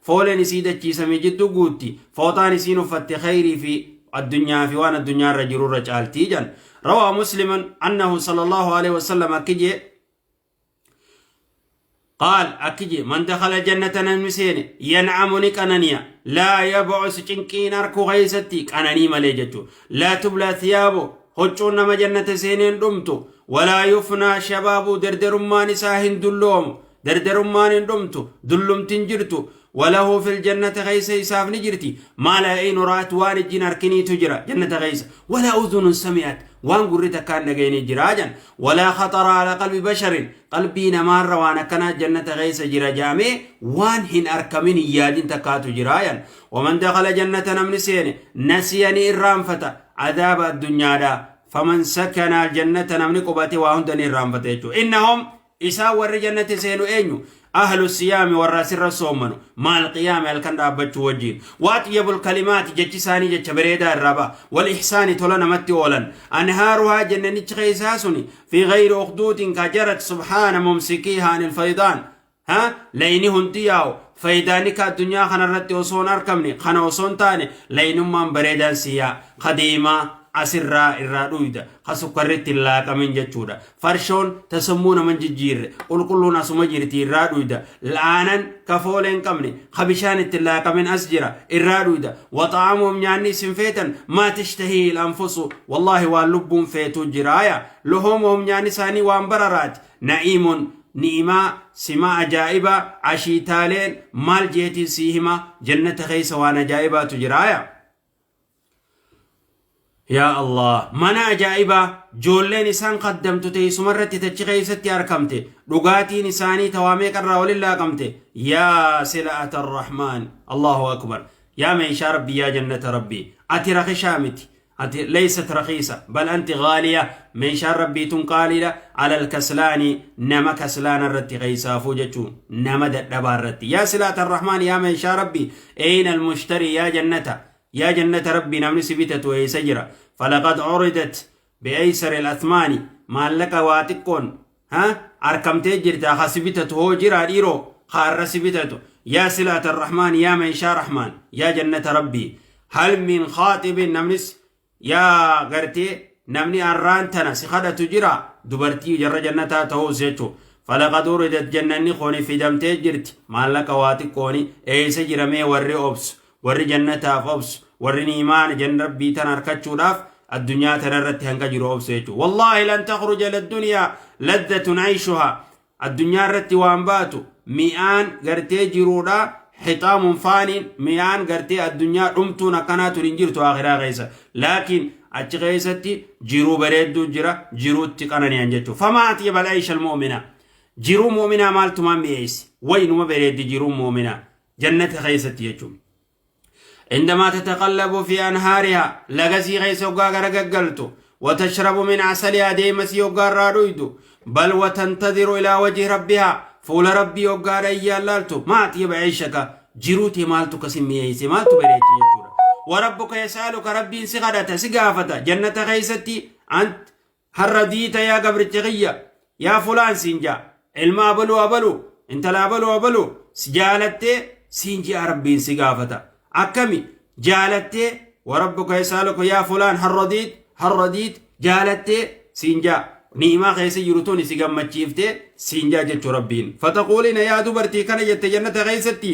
[SPEAKER 2] fooleen isii dachii samii jidduu guutti, fooxaan isiin uffatte khayrii fi addunyaa fi waan addunyaa irra jiru irra caaltii jan. روى مسلم أنه صلى الله عليه وسلم أكجي قال أكجي من دخل الجنة نمسين ينعم قنانيا لا يبعث چنكين أركو غيستي قناني مليجتو لا تبلى ثيابه هجون نما جنة سينين دمتو ولا يفنى شبابه دردرمان ساهن دلوم دردرمان دمتو دلوم تنجرتو وله في الجنة غيس إساف نجرتي ما لا عين رأت وان الجن أركني تجرى جنة غيس ولا أذن سمعت وان قريت كان نجيني جراجا ولا خطر على قلب بشر قلبي نمار وانا كان جنة غيس جرى جامي وان هن أركمين يادين تكاتو جرايا. ومن دخل جنة نمنسين نسيني الرامفة عذاب الدنيا دا فمن سكن الجنة نمني قباتي وهندني الرامفة إنهم إسا ور جنة سينو أينو أهل الصيام والرأس الصومن مع القيام الكن رابطو وجين وأطيب الكلمات جتساني جتبريدا الربا والإحسان تولنا متي أولن أنهارها جنة خيساسني في غير أخدود كجرت سبحان ممسكيها عن الفيضان ها لينهن تياو فيدانك الدنيا خنا رتي وصون أركمني خنا وصون تاني لينهم بريدا سيا قديمة asirraa irraa dhuyda ka sukkarritti hin laaqamin jechuudha. Farshoon tasammuu naman jijjiirre qulqulluun asuma jirti irraa dhuyda. La'aanan ka foolee hin qabne ka bishaan itti hin laaqamin as jira irraa dhuyda. Waxa'amuhum nyaanni isin feetan maa tashtahii al-anfusu wallaahi waan lubbuun feetu jiraaya. Luhumuhum nyaanni isaanii waan bararaati. Na'iimun ni'imaa simaa ajaa'ibaa ashiitaaleen maal jeetiin sii hima jannata keessa waan ajaa'ibaatu jiraaya. Yaa Allah mana ajaa'ibaa joolleen isaan qaddamtu teessumarratti tachi keessatti argamte dhugaatiin isaanii tawaamee qarraa waliin laaqamte yaa sila'ata arrahmaan Allahu akbar yaa meeshaa rabbii yaa jannata rabbii ati rakishaa miti ati leysat rakiisa bal anti gaaliya meeshaan rabbii tun qaaliidha alal kaslaani nama kaslaana irratti keessaafuu jechuun nama dadhabaa irratti yaa sila'ata arrahmaan yaa meeshaa rabbii eyna almushtarii yaa jannata يا جنة ربي نمني سبيتة ويسجرة فلقد عرضت بأيسر الأثمان ما لك واتكون ها أركم تجرتا خسبتة هو جرا ديرو خار سبتة يا سلة الرحمن يا من شاء رحمن يا جنة ربي هل من خاطب نمنس يا غرتي نمني أرانتنا سخدة تجرا دبرتي جر جنة تهوزيتو فلقد عرضت جنة خوني في دم تجرت ما لك واتكوني أيسجرا مي وري أوبس warri jannataaf obsu warri niimaan janna rabbii tan harkachuudhaaf addunyaa tanarratti hanga jiru obsu jechuudha. Wallaahi lan takhruja ila-ddunyaa laddatun ayshuhaa addunyaa irratti waan baatu mi'aan gartee jiruudha xixaamun faaniin mi'aan gartee addunyaa dhumtuun akkanaa tun hin jirtu akhiraa keessa. Laakiin achi keessatti jiruu bareedduu jira jiruutti qanani'an jechuudha. Famaa axyaba al-aysha al-mu'mina jiruu mu'minaa maaltumaan mi'eessi waynuma bareeddi jiruu mu'minaa jannata keessatti jechuudha. عندما تتقلب في أنهارها لغسي غيس وغاغر وتشرب من عسلها ديمسي وغار رادويدو بل وتنتظر إلى وجه ربها فول ربي وغار إيالالتو ما أطيب عيشك جروتي مالتو كسمية مالتو بريتي يجورا وربك يسألك ربي سغدة سقافة جنة غيستي أنت هل رديت يا قبر التغية يا فلان سنجا علم أبلو أبلو انت لا أبلو أبلو سجالت سنجا ربي سقافة أكمي جالتي وربك يسألك يا فلان هل رضيت هل رضيت جالتي سنجا نيما خيسي يرتوني سيغم تشيفتي سنجا جت ربين فتقولين يا دبرتي كان جت جنة غيستي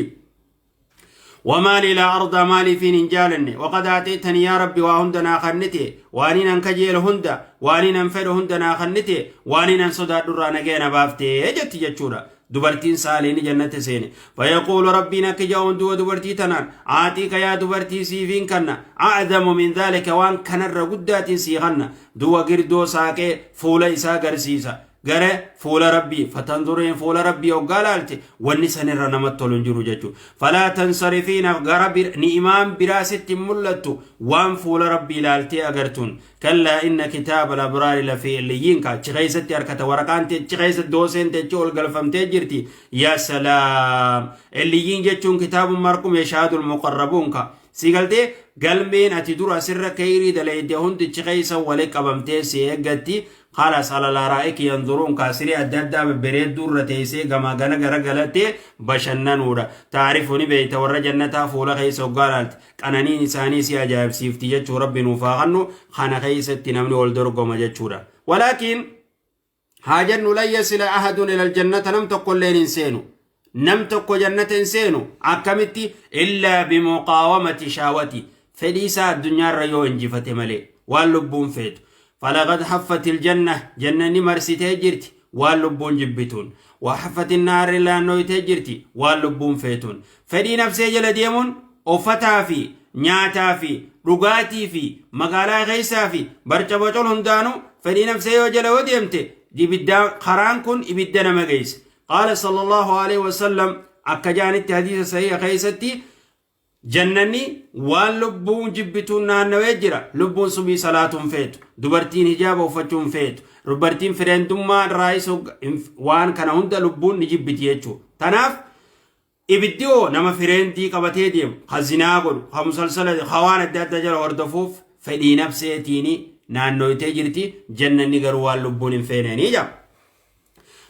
[SPEAKER 2] وما لي لا أرضى مالي في نجالني وقد آتيتني يا ربي وهندنا خنتي وانين انكجيل هندا وانين انفر هندنا خنتي وانين انصدى درانا جينا بافتي جت جتشورا دبرتين سالين جنة سين فيقول ربي نكجون دو دبرتي تنان عاتيك يا دبرتي سيفين كنا أعظم من ذلك وان كان الرقدات سيغن دو قردو ساكي فولي ساقر سيسا Gara fuula Rabbii fatanzuriin fuula Rabbii hoggaa laalte wanni sanirra namatti tolu hin jiru jechuudha. Falaa tansarifiina gara ni'imaan biraa sitti hin mul'attu waan fuula Rabbii laaltee agartuun. Kallaa inna kitaaba labraari lafii illiyyiin ka achi keessatti harkata waraqaan achi keessa dooseen achi ol galfamtee jirti. Yaa salaam! Illiyyiin jechuun kitaabun marqum yashaadul muqarrabuun ka. Si galtee galmeen ati dura asirra keyrii dalayde hundi achi keessa wali qabamtee si eeggatti. Khalas alal araa'iki yanzuruun kaa siree adda addaa babbareedduu irra teessee gamaa gana gara galattee bashannanuudha. Taarifu ni beeyta warra jannataa fuula keessa hoggaa laalte qananiin isaanii si ajaa'ibsiifti jechuu. Rabbi nuuf haa kennu. Kana keessatti namni wal dorgoma jechuudha. Walaakin haa jennu, lan yasila ahadun ilal jannata, nam tokko illeen hin seenu. Nam tokko jannata hin seenu. Akkamitti? Illaa bimuqaawamati shaawati, fedhii isaa addunyaarra yoo injifate malee, waan lubbuun feetu. Falaqad haffat iljanna, jannanni marsitee jirti waan lubbuun jibbituun. Wa haffat innaarri, laannoytee jirti waan lubbuun feetuun. Fedhii nafsee jala deemuun uffataa fi nyaataa fi dhugaatii fi magaalaa keessaa fi barca bocol hundaanuu fedhii nafsee yoo jala yoo deemte, ibiddaa karaan kun ibidda nama geessa. Qaala sallallahu alaihi wasallam, akka jaanitti hadiisa sahiha keessatti, jannanni waan lubbuun jibbituun naannawee jira. Lubbuun subii salaatuun feetu, dubartiin hijaaba uffachuun feetu, dubartiin fireendummaa irraa waan kana hunda lubbuun ni jibbiti jechuudha. Tanaaf ibiddi hoo nama fireendii qabatee deemu, ha zinaa godhu, ha musalsala, ha waan adda addaa jala hordofuuf fedhii nafseetiin naannoytee jirti. Jannanni garuu waan lubbuun hin feeneenii jira.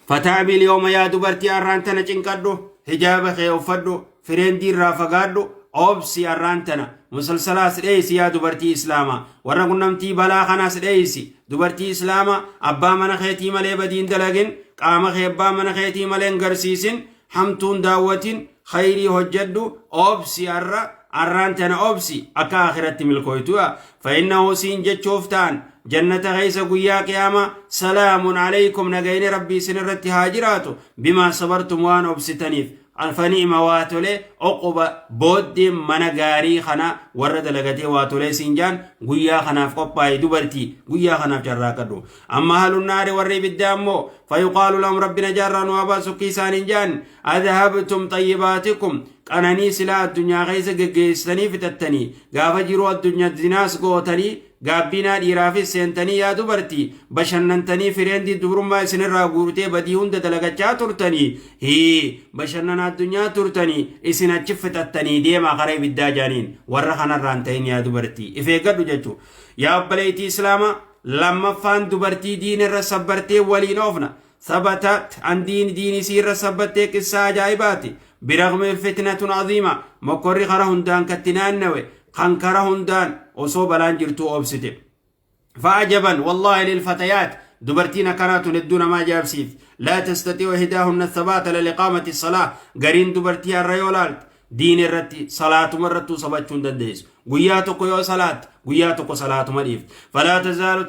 [SPEAKER 2] Fataabil yooma, yaa dubartii, arraan tana cinqadhu, hijaaba kee uffadhu, fireendii irraa fagaadhu, obsi. Arraan tana musalsalaas dheeysi, yaa dubartii islaamaa, warra qunnamtii balaa kanaas dheeysi. Dubartii islaamaa, abbaa mana keetii malee badiin dalagin, qaama kee abbaa mana keetii malee hin garsiisin, hamtuun daawwatin, khayrii hojjedhu, obsi. Arra arraan tana obsi akka akhiratti milkooytu. Fa innahu siin jechuuf ta'an jannata keessa guyyaa qiyaama, salaamun alaykum, nagayni Rabbii isin irratti haa jiraatu, bimaa sabartum, waan obsitaniif. Fani'ima, waa tolee, uquba, booddeen mana gaarii kana warra dalagatee waa tolee siin jaan. Guyyaa kanaaf qophaa'e, dubartii, guyyaa kanaaf carraaqadhu. Amma ahlunnaari, warri ibiddaa ammoo, fayuqaalu lahum, Rabbina jaarraa nu haa baasu, isaaniin jaan, adhabtum xayyibaatikum, qananii silaa addunyaa keessa geggeessanii fixattanii, gaafa jiruu addunyaa zinaas gootanii, gaabbiinaa dhiiraafis seentanii, yaa dubartii, bashannantanii, fireendii dubrummaa isinirraa guurtee badii hunda dalagachaa turtanii, hii bashannana addunyaa turtanii, isin achi fixattanii deemaa karaa ibiddaa jaaniin. Warra kanarraan ta'in, yaa dubartii, if eeggadhu jechuu. Yaa obboleettii islaamaa, lammaffaan dubartii diinirra sabbartee waliin oofna. ثبتت عن دين دين سيرة sabbattee qissaa ajaa'ibaati. Biraqmi fitnatun aziima, mokkorri kara hundaan katti naannawe kan kara hundaan osoo balaan jirtuu obsite. فعجبا والله للفتيات، dubartiin akkanaatun hedduu nama ajaa'ibsiif. لا تستطيع إحداهن الثبات لإقامة الصلاة، gariin dubartii har'a yoo laalte diin irratti salaatuma irrattuu sabachuu hin dandeessu. Guyyaa tokko yoo salaatte, guyyaa tokko salaatuma dhiifti. فلا تزال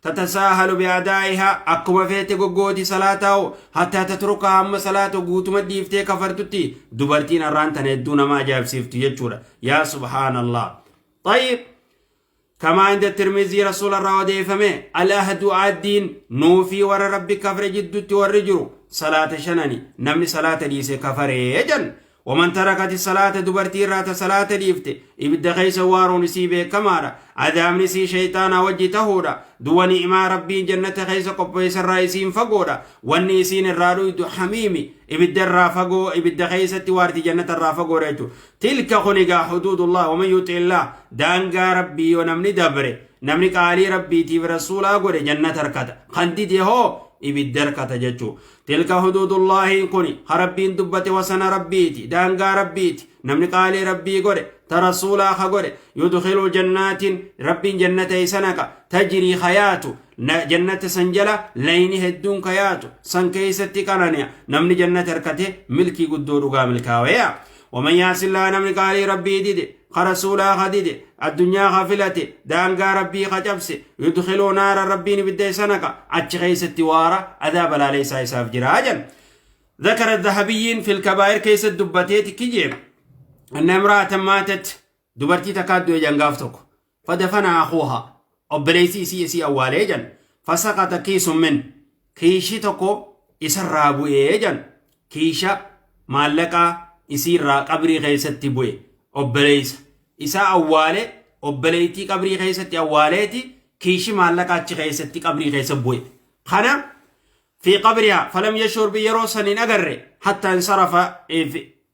[SPEAKER 2] تتساهل بأدائها، akkuma feete goggooti salaataa'u، حتى تتركها، hamma salaata guutuma dhiiftee kafartutti. Dubartiin har'aan tana hedduu nama ajaa'ibsiiftu jechuudha. Yaa subhaanallah. طيب، كما عند الترمذي، رسول الله odeeffame, العهد، addiin nuufii warra Rabbi kafre jiddutti warri jiru salaata shanani. Namni salaata dhiise kafaree jan. ومن تركت الصلاة، dubartii irraa salaata dhiifte ibidda keessa waaruun isii beekamaadha. Adaabni isii shayxaanaa wajji tahuudha. Duwa ni'imaa Rabbiin jannata keessa qopheessarraa isiin fagoodha. Wanni isiin irraa dhuydu hamiimi, ibidda irraa fagoo, ibidda keessatti waarti, jannata irraa fagoodha jechuudha. تلك kun egaa حدود الله، ومن يطع الله، daangaa Rabbii yoo namni dabre, namni qaalii Rabbiitiif rasuulaa godhe jannata harkata, kan dide hoo ibidda harkata jechuu. تلك حدود الله kun ha Rabbiin dubbate, wasana Rabbiiti, daangaa Rabbiiti. Namni qaalii Rabbii godhe, ta rasuulaa ha godhe, يدخله جنات، Rabbiin jannata isa naqa, تجري hayaatu, jannata san jala layni hedduun kayaatu san keessatti qanani'a. Namni jannata harkate milkii guddoo dhugaa milkaaweya. ومن يعص الله، namni qaalii Rabbii dide, ka rasuulaa ka dide, addunyaa ka filate, daangaa Rabbii ka cabse, يدخله نارا، Rabbiin ibidda isa naqa, achi keessatti waara, adaaba laaleessaa isaaf jira jan. ذكر الذهبيين في الكبائر keessa dubbateeti kijee أن امرأة ماتت، dubartii takkaa du'e jangaaf tokko. فدفنها أخوها، obboleessi isii isii awwaalee jan. فسقط كيس من Kiishi tokko isarraa bu'ee jan. Kiisha maallaqaa isiirraa qabrii keessatti bu'e. Obboleessa isaa awwaale, obboleettii qabrii keessatti awwaaleeti, kiishi maallaqaa achi keessatti qabrii keessa bu'e. Kana fi qabrihaa falam yashur bi, yeroo san hin agarre, hatta insarafa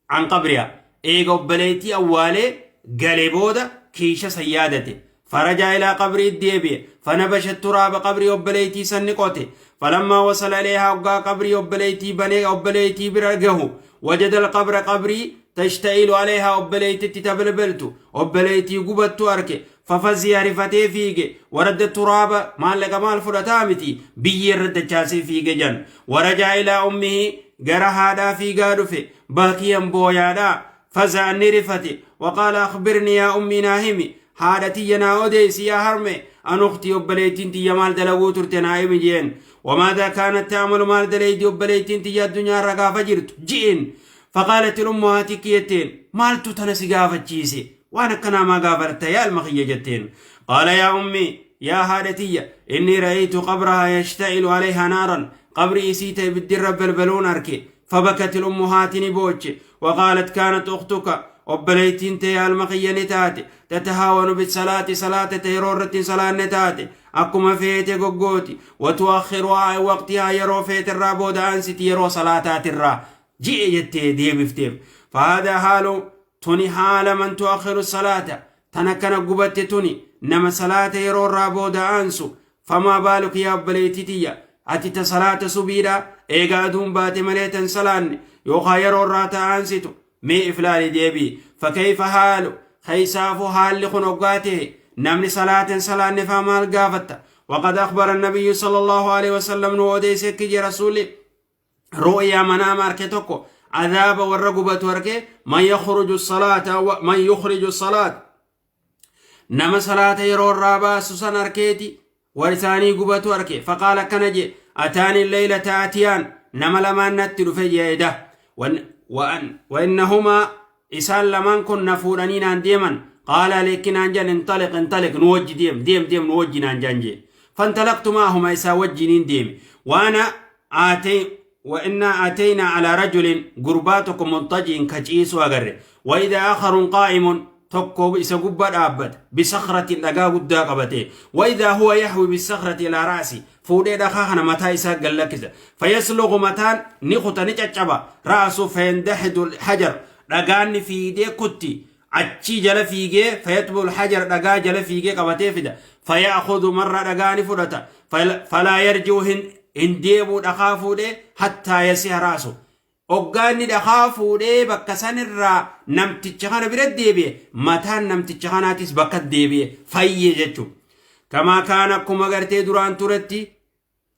[SPEAKER 2] an qabrihaa, eega obboleettii awwaalee galee booda kiisha san yaadate. Faraja ilaa qabrii deebi'e. Fanabasha turaaba, qabrii obboleettii san ni qote. Falammaa wasala ilayhaa, hoggaa qabrii obboleettii banee obboleettii bira gahu, wajada alqabra, qabrii tashta'ilu alayhaa, obboleettitti tabalbaltu, obboleettii gubattu arke. Fafaziya, rifatee fiige. Waradda turaaba, maallaqa maal fudhataa miti, biyyee irra dachaasee fiige jan. Warajaa ilaa ummihi, gara haadhaa fiigaa dhufe, baakiyan, booyaadhaa. Faza, ni rifate. Waqaala akhbirni yaa ummii, naa himi, haadha tiyya naa odeessi, yaa harme, an uktii, obboleettiin tiyya maal dalaguu turte naa himi jeen. Wamaadaa kaanat ta'amalu, maal daleeydi obboleettiin tiyya addunyaa irra gaafa jirtu ji'in. Faqaalat ilummu, haati kiyetteen, maaltu tana si gaafachiise, waan akkanaa maa gaafatta yaa ilma kiyya jetteen. Qaala yaa ummi, yaa haadha tiyya, inni ra'aytu qabrahaa yashta'ilu alayhaa naaran, qabri isii ta ibiddirra balbaluun arke. Fabakat ilummu, haati ni booche. Waqaalat kaanat uktuka, obboleettiin ta'e alma kiyya ni taate, tatahaawanu bisalaati, salaata ta yeroo irratti hin salaanne taate, akkuma feete goggooti. Watuakhiruhaa waqtihaa, yeroo feete irraa booda aansiti yeroo salaataatirraa ji'e jettee deebifteef. Fahadaa haalu, tuni haala man tuakhiru salaata, tan akkana gubatte tuni nama salaata yeroo irraa booda aansu. Famaa baaluk, yaa obboleettii tiyya, ati ta salaata subiidha eega aduun baate malee tan salaanne yookaan yeroo irraa ta'aansitu, mee iflaali deebii. Fakkeeyfa haalu keeysaafuu haalli kun hoggaa ta'e, namni salaata hin salaanne faa maal gaafatta? Waqad akhbara nabiyyu sallallahu alaihi wasallam, nu odeesse kije rasuulli, ru'yaa manaama arke tokko, adaaba warra gubatu arke. Man yakhruju salaata, man yukhriju salaata, nama salaata yeroo irraa baasu san arkeeti war isaanii gubatu arke. Faqaala, akkana je: ataani leylata atiyaan, nama lamaan natti dhufe jeeda. Wa innahumaa, isaan lamaan kun na fuudhanii naan deeman. Qaala leekki naan jan: intaliq, intaliq, nu wajji deem, deem, deem, nu wajji naan jan jee. Fantalaqtu maahuma, isaa wajjiniin deeme. Waana aatee وإنا أتينا على رجل، gurbaa tokko، مضطجع، ka ciisu agarre. وإذا آخر قائم، tokko isa gubbaa dhaabbata، بصخرة، dhagaa guddaa qabate. وإذا هو يهوي بالصخرة إلى رأسه، fuudhee dhakaa kana mataa isaa gallakkisa. فيسلخ، mataan ni kuta, ni caccaba. رأسه فيندحد الحجر، dhagaanni fiidee kutti achii jala fiigee. فيتبع الحجر، dhagaa jala fiigee qabatee fida. فيأخذ مرة، dhagaa ni fudhata. فلا يرجع، hin deebuu dhakaa fuudhee، حتى يصح رأسه، hoggaanni dhakaa fuudhee bakka sanirraa namticha kana bira deebi'e, mataan namticha kanaatis bakka deebi'e fayye jechuudha. كما كان، akkuma gartee duraan turetti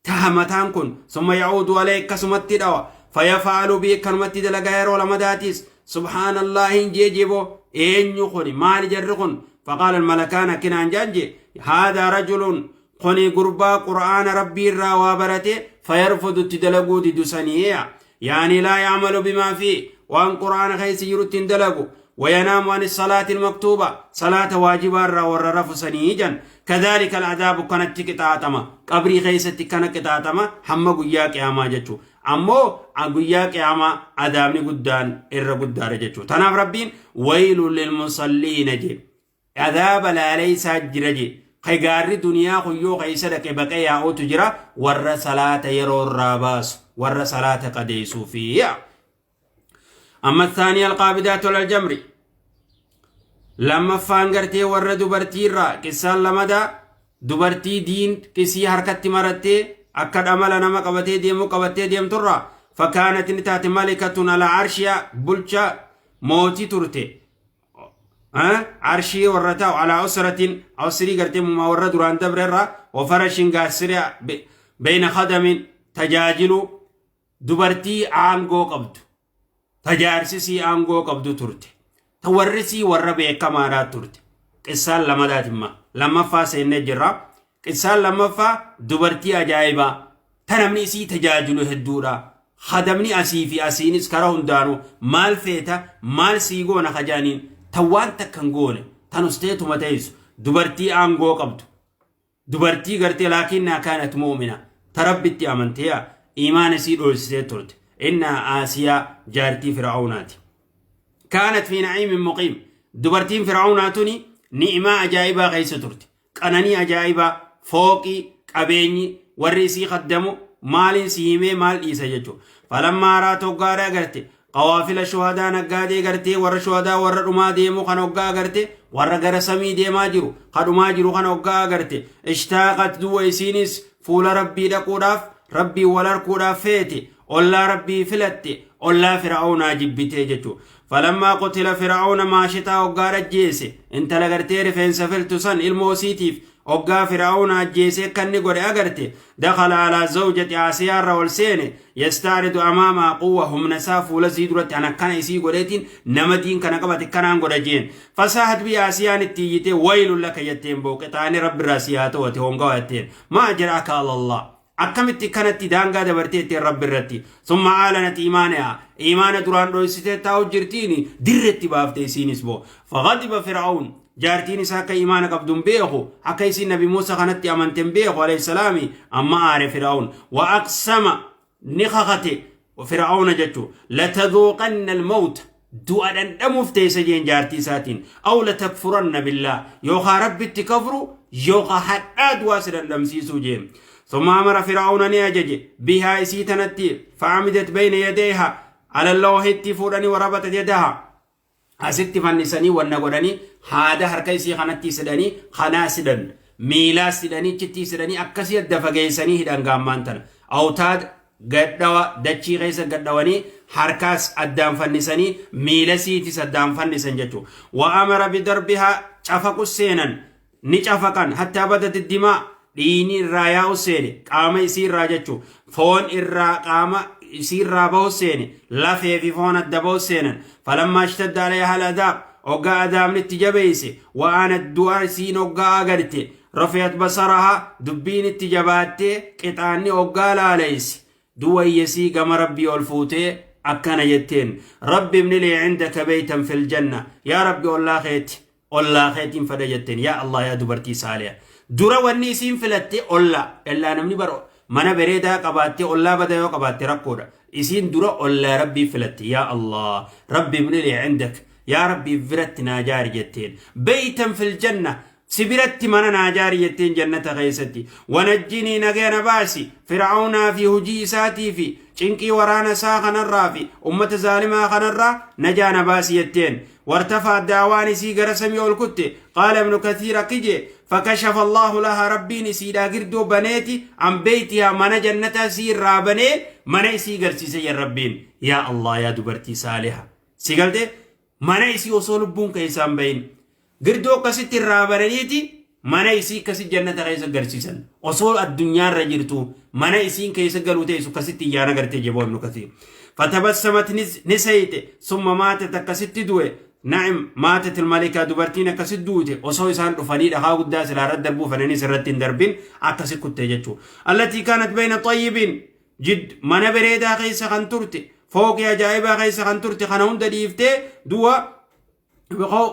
[SPEAKER 2] taha mataan kun. ثم يعود عليه، akkasumatti dhawa. فيفعل به، akkanumatti dalagaa yeroo lamadaatis. سبحان الله hin jeejebo, eenyu kuni, maali jarri kun? فقال الملكان، akkinaan jaan je: هذا رجل، kuni gurbaa qur'aana rabbii irraa waa barate، فيرفض، itti dalaguu didu saniya، يعني لا يعمل بما فيه، waan qur'aana keessa jirutti hin dalagu. وينام عن الصلاة المكتوبة، صلاة واجبة ور رفسني. كذلك العذاب، كانت قطاطما qabrii keessatti kana qixaaxama hamma guyyaa qiyaamaa jechuu. Ammoo guyyaa qiyaamaa adaabni guddaan irra guddaadha jechuu. Tanaaf rabbiin ويل للمصلين je, adaaba laaleysaa jira je. Gaarri duniyaa kuyyoo keessa dhaqe baqee yaa'utu jira warra salaata yeroo irraa baasu, warra salaata qadeessuufi. أما الثانية القابضات على الجمر، lammaffaan gartee warra dubartiirraa qissaan lamadaa dubartii diin qisii harkatti marattee akka dhamala nama qabatee deemuu qabattee deemturraa. فكانت، ni taate، ملكة على عرشها، bulcha mootii turte, arshii warra taa'u. على أسرة، asrii gartee mumaa warra duraan dabrerraa. وفرش، gaasira. بين خدم، tajaajilu. Dubartii aangoo qabdu, tajaarsisii aangoo qabdu turte, ta warrisii warra beekamaadhaa turte. Qissaan lamadaatimma lammaffaa seennee jirra. Qissaan lammaffaa dubartii ajaa'ibaa ta namni isii tajaajilu hedduudha. Hadamni asii fi asiinis karaa hundaanuu maal feeta, maal sii goona kajaaniin, ta waan takka hin goone, tan usteetuma teessu, dubartii aangoo qabdu, dubartii gartee. لكنها كانت مؤمنة، Ta Rabbitti amantee iimaana isii dhoysitee turte. Innaa Aasiyaa jaartii Fir'aawnaati. Kaanat fi na'iimin muqiim. Dubartiin Fir'aawnaa tuni ni'imaa ajaa'ibaa keessa turte. Qananii ajaa'ibaa, fooqii, qabeenyi, warri isii khaddamu maaliin si himee maal dhiisa jechuudha. Falammaa araat hoggaadha agarte qawaafila shuhadaa naggaadee gartee warra shuhadaa warra dhumaa deemu kan hoggaa agarte, warra gara samii deemaa jiru ka dhumaa jiru kan hoggaa agarte, ishtaaqat duwa isiinis fuula Rabbii dhaquudhaaf, Rabbii wal harkuudhaaf feete. Ollaa Rabbii filatte, ollaa Fir'aawnaa jibbitee jechuudha. Falammaa qutila Fir'aawna maashitaa hoggaa ajjeese, intala gartee rifeensa filtu san ilmoo isiitiif hoggaa Fir'aawna ajjeese akka inni godhe agarte, dakhala alaa zawjati Aasiyaarra ol seene, yastaaridu amaamaa quwwa humna isaa fuula isii duratti an akkana isii godheetiin nama diin kana qabate kanaan godha jeen. Fasaahat bi Aasiyaan itti iyyitee waylun laka jetteen, boo qixaanii Rabbi irraa si haa ta'u, ati hongawa jetteen. Maa jiraaka alallah, akkamitti kanatti daangaa dabartee ittiin Rabbi irratti. Summa aalanat iimaanaha, iimaana duraan dhoysitee taa'u jirtiini dirretti baafte isiinis boo. Faghadiba Fir'aun, jaartiin isaa akka iimaana qabdu hin beeku, akka isiin Nabi Muusa kanatti amante hin beeku alayhi salaami. Amma aare Fir'aun. Wa aqsama, ni kakate Fir'auna jechu, latadhuuqanna almawta, du'a dhandhamuuf teessa jeen jaartii isaatiin, aw latakfuranna billaa, yookaa Rabbitti kafru yookaa hadhaa du'aa si dhandhamsiisuu jeen. ثم أمر فرعون ni ajaje bihaa isii tanatti فعمدت بين يديها على اللوح fuudhanii وربطت يدها asitti fannisanii wanna godhanii haada harka isii kanatti sidhanii kanaa sidhan miilaa sidhanii chitti sidhanii akkasii adda fageessanii hidhan. Gaammaan tana awtaad gadhawa dachii keessa gadhawanii harkaas addaan fannisanii miila siitis addaan fannisan jechuudha. وأمر بضربها cafaqu seenan, ni cafaqan حتى بدت الدماء, dhiini irraa yaa'u seene qaama isii irraa jechuudha. Foon irraa qaama isii irraa bahu seene, lafee fi foon adda bahu seenan. فلما اشتد عليها العذاب, hoggaa adaabni itti jabeeyse, وآنت du'a isiin hoggaa agarte, رفعت بصرها, dubbiin itti jabaattee qixaanni hoggaa laaleyse, du'a iyyasii gama Rabbii ol fuutee akkana jetteen: رب ابن لي عندك بيتا في الجنة. Yaa Rabbi, ollaa keeti, ollaa keetiin fedha jetteen. Yaa Allah, yaa dubartii saaliya, dura wanni isiin filatte ollaa. Illaa namni bar mana bareedaa qabaattee ollaa bada yoo qabaatte rakkoodha. Isiin dura ollaa Rabbii filatte. Yaa Allah, رب ابن لي عندك, yaa Rabbii biratti naa jaari jetteen, بيتا في الجنة, si biratti mana naa jaari jetteen jannata keessatti. ونجني nagaya baasi Fir'aawnaa fi hujii isaatii fi cinqii waraana isaa kanarraa fi ummata zaalimaa kanarraa najaa na baasi jetteen. وارتفع daawaan isii gara samii ol kutte. قال ابن كثير akki je: فكشف الله لها, Rabbiin isiidhaa girdoo baneeti, عن بيتها, mana jannata isii irraa banee mana isii garsiise yen Rabbiin. Yaa Allah, yaa dubartii saaliha, si galte mana isii osoo lubbuun keessaan bahin girdoo akkasitti irraa bananiiti mana isii akkasi jannata keessa garsiisan. Osoo addunyaarra jirtu mana isiin keessa galuu teessu akkasitti iyyaana gartee jeboo Ibnu Kasiir. فتبسمت ni seeyte, ثم ماتت akkasitti du'e. نعم، ماتت الملكة, dubartiin akkasitti duute osoo isaan dhufanii dhakaa guddaa silaa irratti darbuu fedhanii irratti hin darbin akkasi kutte jechuudha. التي كانت بين طيب جد, mana bareedaa keessa kan turte, fooqii ajaa'ibaa keessa kan turte, kana hunda dhiiftee du'a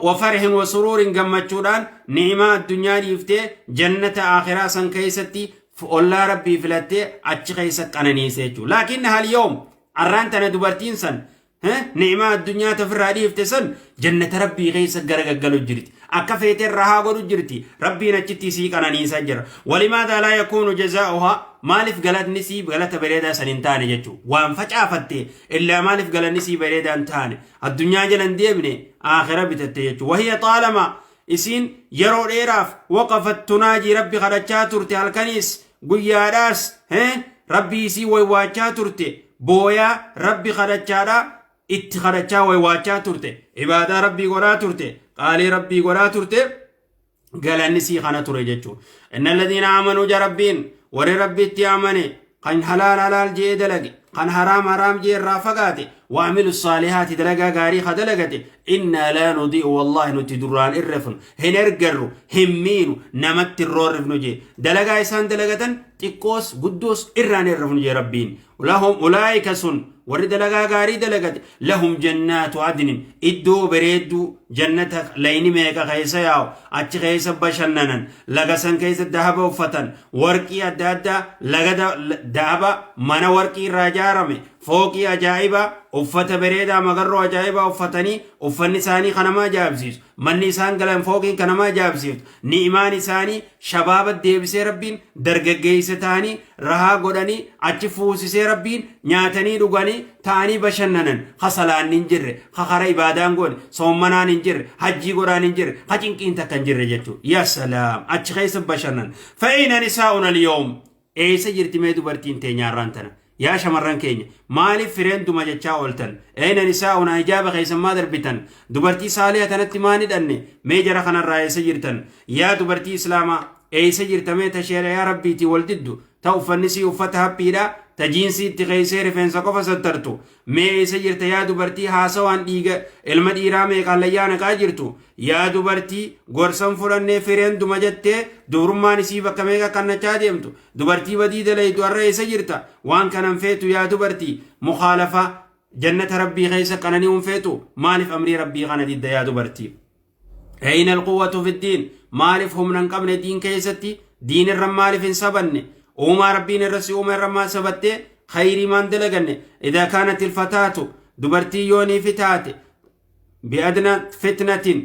[SPEAKER 2] وفرح وسرور gammachuudhaan ni'imaa addunyaa dhiiftee jannata aakhiraa san keessatti ollaa Rabbii filattee achi keessa qananiise jechuudha. لكن اليوم arraan tana dubartiin san ni'imaa addunyaa tafirraa dhiifte san jannata Rabbii keessa gara gaggalu jirti. Akka feete irraa haa godhu jirti. Rabbiin achitti isii qananiisaa jira. ولماذا لا يكون جزاؤها, maaliif galatni sii galata bareedaa san hin taane jechuudha. Waan facaafatte illaa maaliif galanni sii bareedaa hin taane? Addunyaa jala hin deemne, aakhira bitatte jechuudha. وهي طالما isiin yeroo dheeraaf وقفت تناجي Rabbi kadhachaa turte, halkaniis guyyaadhaas Rabbi isii waywaachaa turte, booyaa Rabbi kadhachaadha itti kadhachaa waywaachaa turte, ibaadaa Rabbii godhaa turte, qaalii Rabbii godhaa turte, galanni sii kana ture jechuudha. إن الذين آمنوا ja Rabbiin, warri Rabbitti amane, kan halaal halaal jee dalage, kan haraam haraam jee irraa fagaate, وعملوا الصالحات dalagaa gaarii ka dalagate, Innaa laa nudii'u wallaahi nuti duraan irrefnu hin ergarru hin miinu namatti hin roorrifnu jee. Dalagaa isaan dalagatan xiqqoos guddoos irraan irrefnu jee Rabbiin. Lahum ulaa'ika sun warri dalagaa gaarii dalagate lahum jannaatu adnin iddoo bareedduu jannata layni meeqa keessa yaa'u achi keessa bashannanan laga san keessa dahaba uffatan warqii adda addaa laga dahaba mana warqii irraa ijaarame fooqii ajaa'ibaa uffata bareedaa magarroo ajaa'ibaa uffatanii uffanni isaanii kan nama ajaa'ibsiisu manni isaan galan fooqiin kan nama ajaa'ibsiiftu ni'imaan isaanii shabaaba deebisee Rabbiin dargaggeessa ta'anii rahaa godhanii achi fuusisee Rabbiin nyaatanii dhuganii ta'anii bashannanan ka salaanni hin jirre ka kara ibaadaan goone soommanaan hin jirre hajjii godhaan hin jirre ka cinqiin takka hin jirre jechuudha. Yaa salaam achi keessa bashannan fa'ina nisaa'una al-yawm eessa jirti mee dubartiin teenyaarraan tana? Yaa shamarran keenya maaliif fireen duma jechaa ooltan? Eena nisaa'una hijaaba keessan maa darbitan? Dubartii saaliha tanatti maa hidhanne? Mee jara kanarraa eessa jirtan? Yaa dubartii islaamaa eessa jirta mee ta shari'aa rabbiitii wal diddu? Ta uffanni sii uffata haphiidha? Ta jiinsii itti keessee rifeensa qofa sattartu? Mee eessa jirta yaa dubartii haasawaan dhiiga ilma dhiiraa meeqaan layyaa naqaa jirtu? Yaa dubartii gorsan fudhannee fireen duma jettee dubrummaan isii bakka meeqa kannachaa deemtu? Dubartii badii dalaydu har'a eessa jirta? Waan kanan feetu yaa dubartii mukaalafaa jannata rabbii keessa qanani'uun feetu maaliif amrii rabbii kana didda yaa dubartii? Ayna alquwwatu fi diin maaliif humna hin qabne diin keessatti diin irra maaliif hin sabanne uumaa rabbiin irra si uuma irra maal sabattee khayrii maan dalaganne idaa kaanat ilfataatu dubartii yoonii fi taate bi'adna fitnatin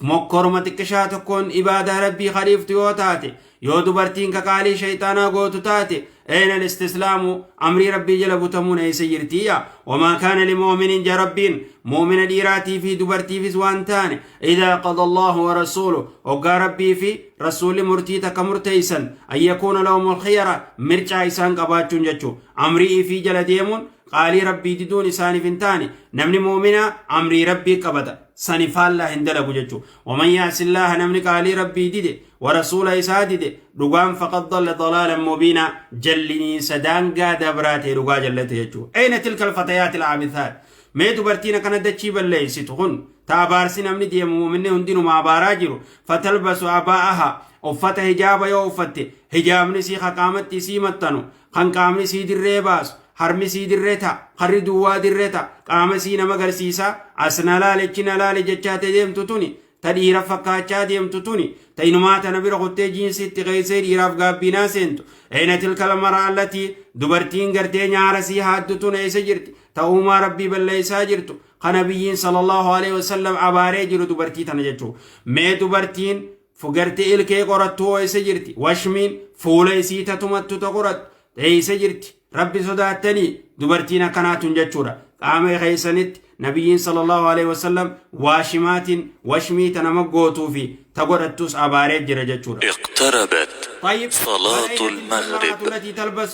[SPEAKER 2] mokkoruma xiqqishaa tokkoon ibaadaa rabbii kadhiiftu yoo taate yoo dubartiin kaqaalii shayxaanaa gootu taate ayna alistislaamu amrii rabbii jala butamuun eessa jirtiya wamaa kaana limu'minin ja rabbiin mu'mina dhiiraatii fi dubartiifis waan taane idaa qada allaahu wa rasuulu hoggaa rabbii fi rasuulli murtii takka murteeysan an yakuuna lahum alkhiyara mircaa isaan qabaachuun jechuu amrii ifii jala deemuun qaalii rabbii diduun isaaniif hin taane namni mu'minaa amrii rabbii qabata sani faallaa hin dalagu jechuu waman yaasillaaha namni qaalii rabbii dide warasuula isaa dide dhugaan faqad dalla dalaalan mubiinaa jalliniinsa daangaa dabraa ta'e dhugaa jallate jechuu ayna tilka alfatayaati alcaabithaat mee dubartiin akkana dachii balleessitu kun ta abaarsi namni deemu mu'minni hundinuma abaaraa jiru fatalbasu abaa'aha uffata hijaaba yoo uffatte hijaabni isii ka qaamatti isii maxxanu kan qaamni isii dirree baasu harmi isii dirree ta'a harri duwwaa dirree ta'a qaama isii nama agarsiisaa as na laale achi na laale jechaa ta'e deemtu tuni ta dhiira fakkaachaa deemtu tuni ta inumaa tana bira kuttee jiinsii itti keessee dhiiraaf gaabbiinaa seentu eena tilka lamara allatii dubartiin gartee nyaara sii haaddu tun eessa jirti ta uumaa rabbii balleessaa jirtu kana biyyiin sallallahu alaihi wasallam abaaree jiru dubartii tana jechuu mee dubartiin fugartee ilkee qorattu eessa jirti washmiin fuula isii tatumattu ta qorattu eessa jirti rabbi sodaattanii dubartiin akkanaa tun jechuudha qaama keessanitti nabiyyiin sallallahu alaihi wasallam waashimaatiin washmii ta nama gootuu fi ta godhattus abaaree jira jechuudha.
[SPEAKER 1] اقتربت
[SPEAKER 2] طيب
[SPEAKER 1] صلاة
[SPEAKER 2] فأين تلك
[SPEAKER 1] المغرب.
[SPEAKER 2] المرأة التي تلبس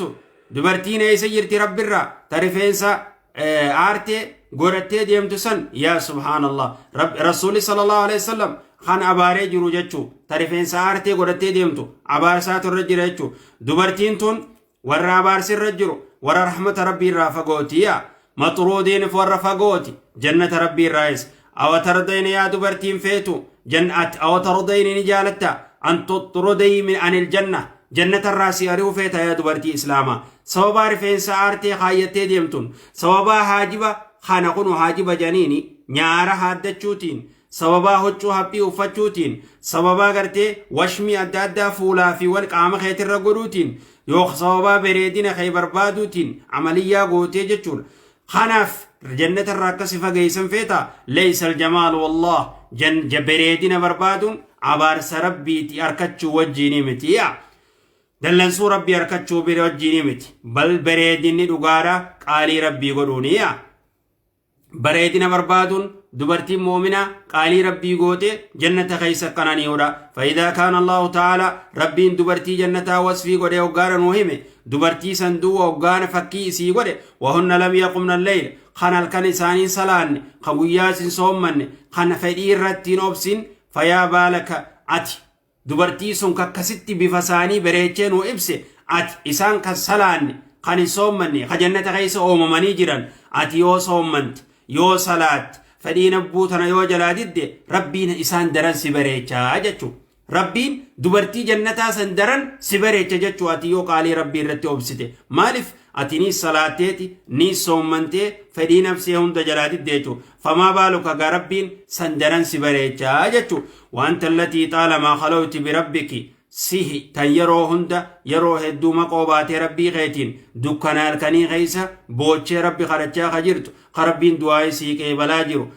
[SPEAKER 2] dubartiin eessa jirti rabbirraa ta rifeensa aartee godhattee deemtu san yaa subhaanallah rasuulli sallallahu alaihi wasallam kan abaaree jiru jechuu ta rifeensa aartee godhattee deemtu abaarsaatu irra jira jechuu dubartiin tun warra abaarsi irra jiru warra rahmata rabbii irraa fagooti yaa maxruudiin warra fagooti jannata rabbii irraayis awa tardayna yaa dubartiin feetu jannat awa tardayni ni jaalatta an tuxruday min anil janna jannata irraa si ari'uu feeta yaa dubartii islaamaa sababaa rifeensa aartee kaayyattee deemtuun sababaa haajiba kana kunu haajiba janiini nyaara haaddachuutiin sababaa huccuu haphii uffachuutiin sababaa gartee washmii adda addaa fuulaa fi wal qaama keetirra godhuutiin yoo sababaa bareedina kee barbaaduutiin amaliyyaa gootee jechuudha. Kanaaf jannata irraa akkasi fageessan feeta leeysa aljamaalu wallah bareedina barbaaduun abaarsa rabbiiti harkachuu wajjiini miti yaa. Dallansuu rabbii harkachuu bira wajjiini miti bal bareedinni dhugaadha qaalii rabbii godhuuni yaa. Bareedina barbaaduun dubartiin mu'minaa qaalii rabbii goote jannata keessa qanani'uudha. Faayidaa kaan Allahu ta'ala rabbiin dubartii jannataa wasfii godhee hoggaana nuu hime dubartii san duwwa hoggaana fakkii isii godhe wahunna lam yaqumna leyla kan halkan isaanii salaanne kan guyyaa isin soommanne kan fedhii irratti hin obsin fayaa baalaka ati dubartii sun kakkasitti bifa isaanii bareechee nuu ibse ati isaan kan salaanne kan hin soommanne ka jannata keessa oomamanii jiran ati yoo soommante yoo salaatte Fedhii nabbuu tana yoo jalaa didde, Rabbiin isaan daran si bareechaa jechuu. Rabbiin dubartii jannataa san daran si bareecha jechuu, ati yoo qaalii Rabbii irratti obsite. Maaliif? Ati ni salaatteeti, ni soommantee, fedhii nafsee hunda jalaa didde jechuu. Famaa baaluka gaa Rabbiin san daran si bareechaa jechuu. Wanta allatii xaalamaa khalawti birabbiki, sihi tan yeroo hunda, yeroo hedduu maqoo baatee Rabbii keetiin dukkana halkanii keessa boochee Rabbi kadhachaa ka jirtu, ka Rabbiin du'aa'ii sii qeebalaa jiru,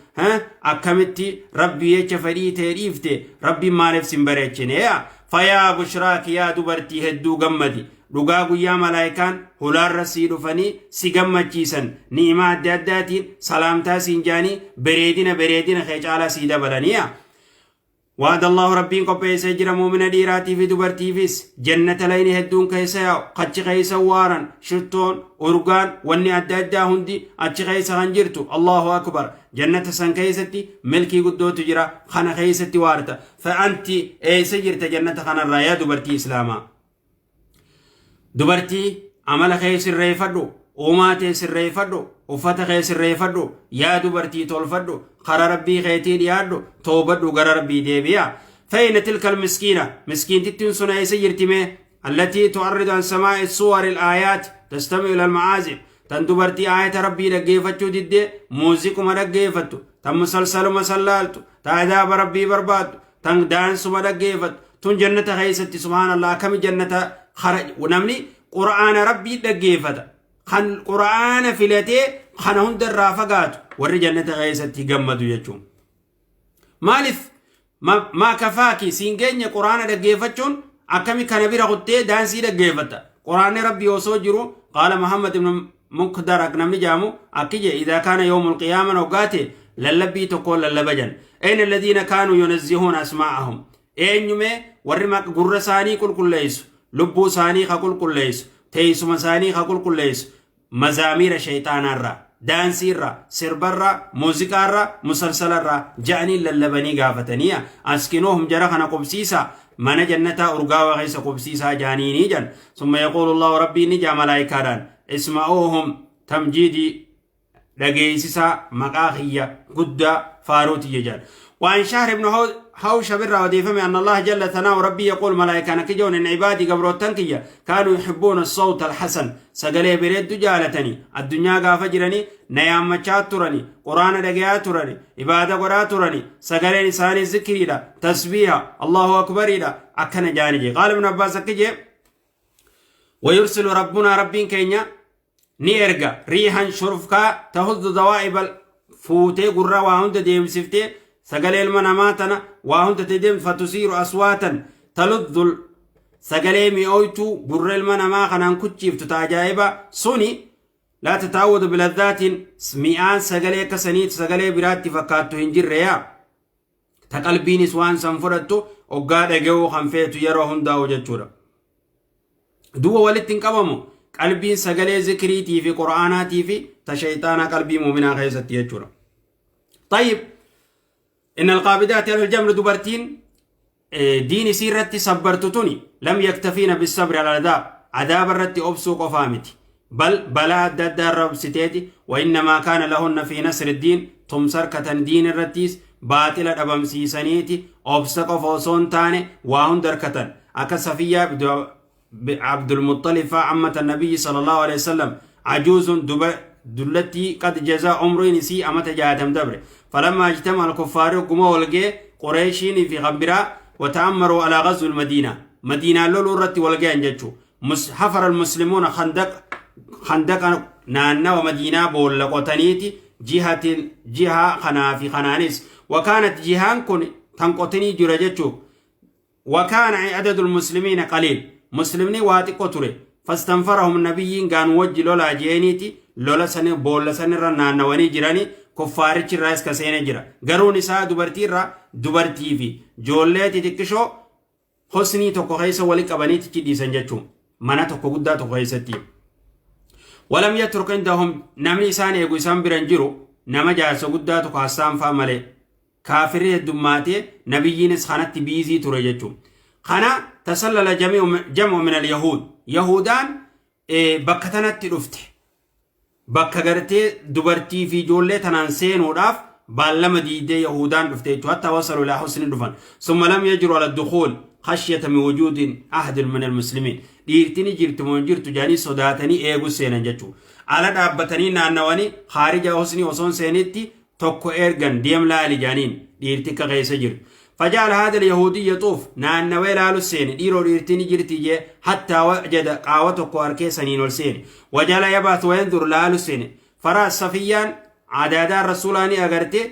[SPEAKER 2] akkamitti Rabbii jecha fedhii tee dhiifte? Rabbiin maaliif sin bareechine? Yaa fayaa bushraaki, yaa dubartii hedduu gammadi dhugaa, guyyaa malaayikaan hulaarra sii dhufanii si gammachiisan, ni'imaa adda addaatiin salaamtaa siin jaanii, bareedina bareedina kee caalaa sii dabalaniya. وعد الله, Rabbiin qopheessee jira muumina dhiiraatii fi dubartiifis jannata layni hedduun keessa yaa'u, achi keessa waaran, shittoon, urgaan, wanni adda addaa hundi achi keessa kan jirtu. Allahu akbar! Jannata san keessatti milkii guddootu jira, kana keessatti waarta. Fa'anti eessa jirta jannata kanarraa, yaa dubartii islaamaa? Dubartii, amala kee sirreeffadhu, uumaa tee sirreeffadhu, uffata kee sirreeffadhu. Yaa dubartii, tolfadhu, kara Rabbii keetii dhiyaadhu, toobadhu, gara Rabbii deebi'a. فأين تلك المسكينة؟ Miskiintittiin sun eessa jirti mee؟ التي تعرض عن سماع السور الآيات، تستمع إلى المعازف. Tan dubartii aayata Rabbii dhaggeeffachuu diddee muuziquma dhaggeeffattu, tan musalsaluma sallaaltu, ta adaaba Rabbii barbaaddu, tan daansuma dhaggeeffattu tun jannata keessatti, subhaanallah, akkami jannata? Namni Qur'aana Rabbii dhaggeeffata, kan Qur'aana filatee kana hunda irraa fagaatu, warri jannata keessatti gammadu jechuun. Maaliif? Maa kafaaki, siin geenye Qur'aana dhaggeeffachuun? Akkami kana bira kuttee daansii dhaggeeffatta, Qur'aanni Rabbii osoo jiru? قال محمد بن مكدر, namni jaamu akki je: إذا كان يوم القيامة hoggaate, lallabbii tokkoon lallabajan: أين الذين كانوا ينزهون أسماعهم؟ Eenyume warri gurra isaanii qulqulleessu, lubbuu isaanii ka qulqulleessu, teessuma isaanii ka qulqulleessu, mazaamiira shayxaanaarraa, daansiirraa, sirbarraa, muuziqaarraa, musalsalarraa ja'anii lallabanii gaafatanii: أسكنوهم, jara kana qubsiisaa, mana jannataa urgaawaa keessa qubsiisaa jaaniinii jan. ثم يقول الله, Rabbii ni jaa malaayikaadhaan: أسمعوهم تمجيدي, dhageessisaa maqaa kiyya guddaa faaruutiyya jedhan. وعن شهر بن حوشب الرا أن الله جل ثناؤه, ربي يقول, ملائكة نكجون: إن عبادي, gabroottan kiyya, كانوا يحبون الصوت الحسن, sagalee bareeddu jaalatanii. Addunyaa gaafa jiranii na yaammachaa turani, Quraana dhagayaa turani, ibaada godhaa turani, sagaleen isaanii zikriidha, tasbiiha, Allahu akbariidha, akkana jaani jee. قال ابن عباس akki jee: ويرسل ربنا, Rabbiin keenya ni erga, ريحا, shurufkaa, تهز دوائب, fuutee gurra waa hunda deemsiftee, sagalee ilma namaa tana waa hunda te deemtu, فتصير أصواتا تلذ, sagalee mi'ooytuu gurra ilma namaa kanaan kuchiiftu ta ajaa'iba suni, لا تتعود بلذات, mi'aan sagalee akka saniiti sagalee biraatti fakkaattu hin jirre, yaa ta qalbiinis waan san fudhattu oggaa dhaga'uu kan feetu yeroo hundaa'u jechuudha. Duuba walitti hin qabamu qalbiin sagalee zikriitii fi Qura'aanaatii fi ta shayxaanaa qalbii muuminaa keessatti jechuudha. طيب, إن القابضات على الجمر, dubartiin diin isii irratti sabbartu tuni, لم يكتفين بالصبر على العذاب, عذاب irratti obsuu qofaa miti, بل balaa adda addaa irra obsiteeti, وإنما كان لهن في نصر الدين, tumsarkatan diin irrattis baaxila dhabamsiisaniiti. Obsa qofa osoo hin taane waa hunda harkatan, akka Safiyyaa Abdulmuxalib faa, عمة النبي صلى الله عليه وسلم, عجوز, dullattii, قد جاز umriin isii amata 60 dabre. فلما اجتمع الكفار, guma walgee Qureeshiin fi kan وتأمروا على غزو المدينة, مدينة loluu irratti walgayan jechuu, حفر المسلمون خندق, خندق naannawa Madiinaa boolla qotaniiti, jihatin jiha kanaa fi kanaanis, وكانت jihaan kun tan qotanii jira jechuu. وكان عدد المسلمين قليل, muslimni waa xiqqo ture. فاستنفرهم, nabiyyiin gaan wajji lolaa jeeniiti, lola sani boolla sanirra naannawanii jirani, kuffaarichi irraas ka seene jira. Garuun isaa dubartii irraa, dubartii fi ijoollee xixiqqishoo hosnii tokko keessa wali qabaniiti dhiisan jechuun, mana tokko guddaa tokko keessatti. ولم يترك عندهم, namni isaan eegu isaan biran jiru nama jaarsa guddaa tokko Hassaan faa malee. Kaafirri heddummaatee nabiyyiinis kanatti busy ture jechuun. Kana تسلل جمع من اليهود, yahudaan bakka tanatti dhufte, bakka gartee dubartii fi ijoollee tanaan seenuudhaaf. Baallama diidee Yahudaan dhufte jechuudha. Hatta wasalu ilaa husni dhufan. Summa lam yajru ala dukhuul khashyata min wujuudin ahadin min almuslimiin. Dhiirtini jirtu moo hin jirtu jedhanii sodaatanii eeguu seenan jechuudha. Ala dhaabbatanii naannawanii khaarija husni osoo hin seenitti tokko ergan, deem laali jedhaniin, dhiirti akka keessa jirtu. فجعل هذا اليهودي يطوف naannawee laalu seene, dhiiroo dhiirtiin jirti jee, حتى وجد qaawwa tokko harkee saniin ol seene. وجعل يبحث وينظر laalu seene. فرأت صفية adaadaan rasuulaanii agarte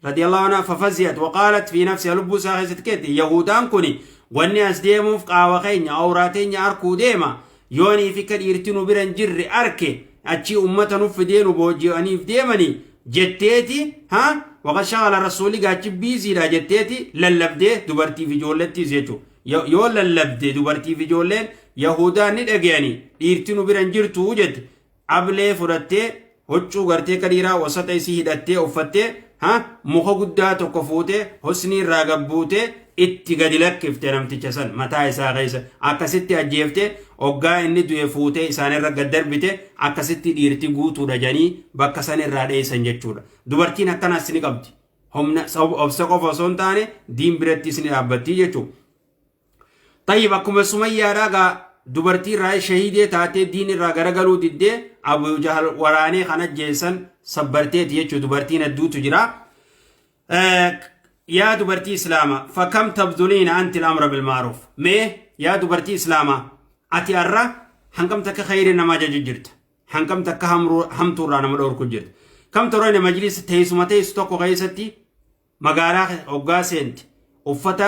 [SPEAKER 2] رضي الله عنها ففزعت وقالت في نفسها lubbuu isaa keessatti keetti, Yahudaan kuni wanni as deemuuf qaawa keenya awraa teenya arkuu deema, yoonii fi ka dhiirti nu bira hin jirre arke achi ummata nuuf fidee nu booji'aniif deemanii jetteeti. Ha وقد شغل rasuulli gaachi biiziidha jetteeti lallabdee dubartiif ijoollettiis jechuudha. Yoo lallabde dubartiif ijoolleen Yahudaan ni dhagayanii, dhiirti nu bira hin jirtu jette. Ablee fudhattee, huccuu gartee ka dhiiraa wasata isii hidhattee uffattee, ha muka guddaa tokko fuutee hosni irraa gabbuutee itti gadi lakkifte namticha san mataa isaa keessa. Akkasitti ajjeefte. Hoggaa inni du'e fuutee isaanirra gad darbite. Akkasitti dhiirti guutuudha jedhanii bakka san irraa dheessan jechuudha. Dubartiin akkanaas ni qabdi. Humna obsa qofa osoo hin taane diin birattis ni dhaabbatti jechuudha. طيب, akkuma Sumayyaadhaa gaa dubartii irraa shahiidee taatee diin irraa garagaluu diddee Abu Jahal waraanee kan ajjeessan sabbarteeti jechuudha. Dubartiin hedduutu jira. Yaa dubartii Islaamaa, فكم تبذلين أنت الأمر بالمعروف? Mee yaa dubartii Islaamaa, ati arra hangam takka khayri namaa jaju jirta? Hangam takka hamtuurraa nama dhorku jirta? Kam torone majlisa teessuma teessu tokko keessatti, magaalaa hoggaa seenti, uffata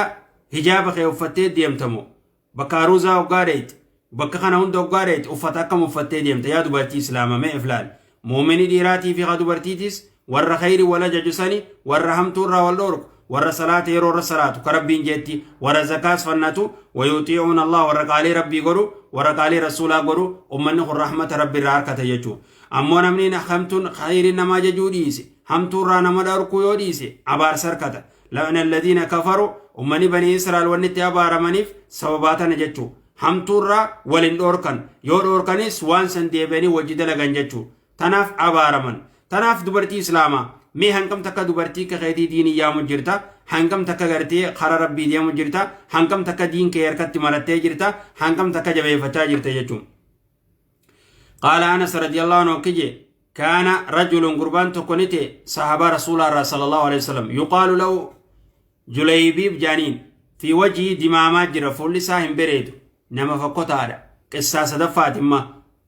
[SPEAKER 2] hijaaba kee uffattee deemtamo? Bakka aruuzaa hoggaa dheeyte, bakka kana hunda hoggaa dheeyte, uffata akkam uffattee deemta? Yaa dubartii Islaamaa, mee iflaal. Muumini dhiiraatii fi dubartiitis warra khayri wal ajaju sani, warra hamtuurraa wal dhorku, warra salaata yeroo irra salaatu ka Rabbiin jeetti, warra zakaas fannatu, ويطيعون الله, warra qaalii Rabbii godhu, warra qaalii rasuulaa godhu, ummanni kun rahmata Rabbi irraa harkata jechuu. Ammoo namni hamtuun khayri nama ajajuu dhiise, hamtuurraa nama dhorkuu yoo dhiise, abaarsa harkata. لعن الذين كفروا, ummanni Banii Israa'el wanni itti abaaramaniif sababaa tana jechuu. Hamtuurraa walin dhoorkan, yoo dhoorkanis waan san deebi'anii wajji dalagan jechuu. Tanaaf abaaraman. Tanaaf dubartii Islaamaa, mee hangam takka dubartii kakeetii diinii yaamu jirta? Hangam takka gartee kara Rabbii deemu jirta? Hangam takka diin kee harkatti marattee jirta? Hangam takka jabeeffachaa jirta jechuun? قال أنس رضي الله عنه كجي كان رجل قربان تكونيتي صحابة رسول الله صلى الله عليه وسلم يقال له جليبيب جانين، في وجهه دمامات jira, fuulli isaa hin bareedu, nama fokkotaadha. Qissaa sadaffaati imma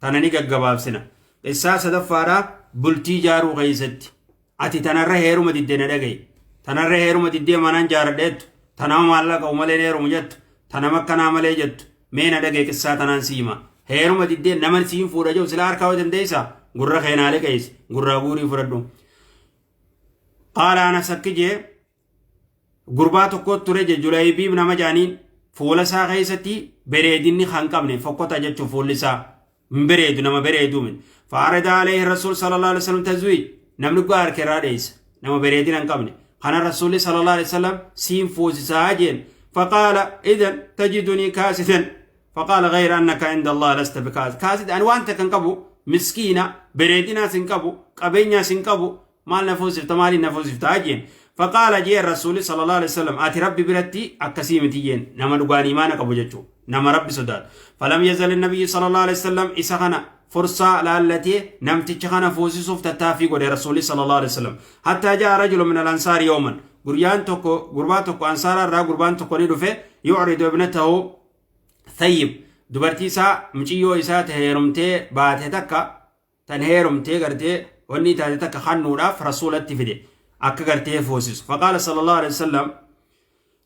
[SPEAKER 2] tana ni gaggabaabsina. Qissaa sadaffaadha bultii jaaruu keessatti. Ati tanarra heeruma diddee, na dhagaye, tanarra heeruma diddee manaan jaaradheettu, tanama maallaqa malee heerumu jettu, tanama akkanaa malee jettu, mee na dhagaye, qissaa tanaan siima. Heeruma diddee nama siin fuudha jiru silaa harkaa yoo dandeessa, gurra keenaalee qeessi gurraa guurii fudhadhu. قال أنس akki jee, gurbaa tokko ture je, Julaybiib nama jaaniin. Fuula isaa keessatti bareedinni kan qabne, fokkota jechuun, fuulli isaa hin bareedu, nama bareedu min. فعرض عليه الرسول صلى الله عليه وسلم تزويج. Namni gaa harka irraa dheessa, nama bareedina hin qabne kana Rasuulli صلى الله عليه وسلم siin fuusisaa jeen. فقال إذن تجدني كاسدا. فقال غير أنك عند الله لست بكاسد. كاسد أن وانت كان قبو مسكينة, bareedinaas hin qabu, qabeenyaas hin qabu, maal na fuusifta, maaliin na fuusifta jeen. فقال jee rasuuli صلى الله عليه وسلم ati Rabbi biratti akkasii miti jeen. Nama dhugaan imaana qabu jechuu, nama Rabbi sodaatu. فلم يزل النبي صلى الله عليه وسلم isa kana fursaa laallatee namticha kana fuusisuuf tattaaffii godhe rasuuli صلى الله عليه وسلم. حتى جاء رجل من الأنصار يوما, guyyaan tokko gurbaa tokko ansaara irraa gurbaan tokko ni dhufe, يعرض ابنته ثيب, dubartii isaa muciyyoo isaa ta heerumtee baate takka, tan heerumtee gartee wanni taate takka kannuudhaaf rasuulatti fide akka gartee fuusisu. فقال صلى الله عليه وسلم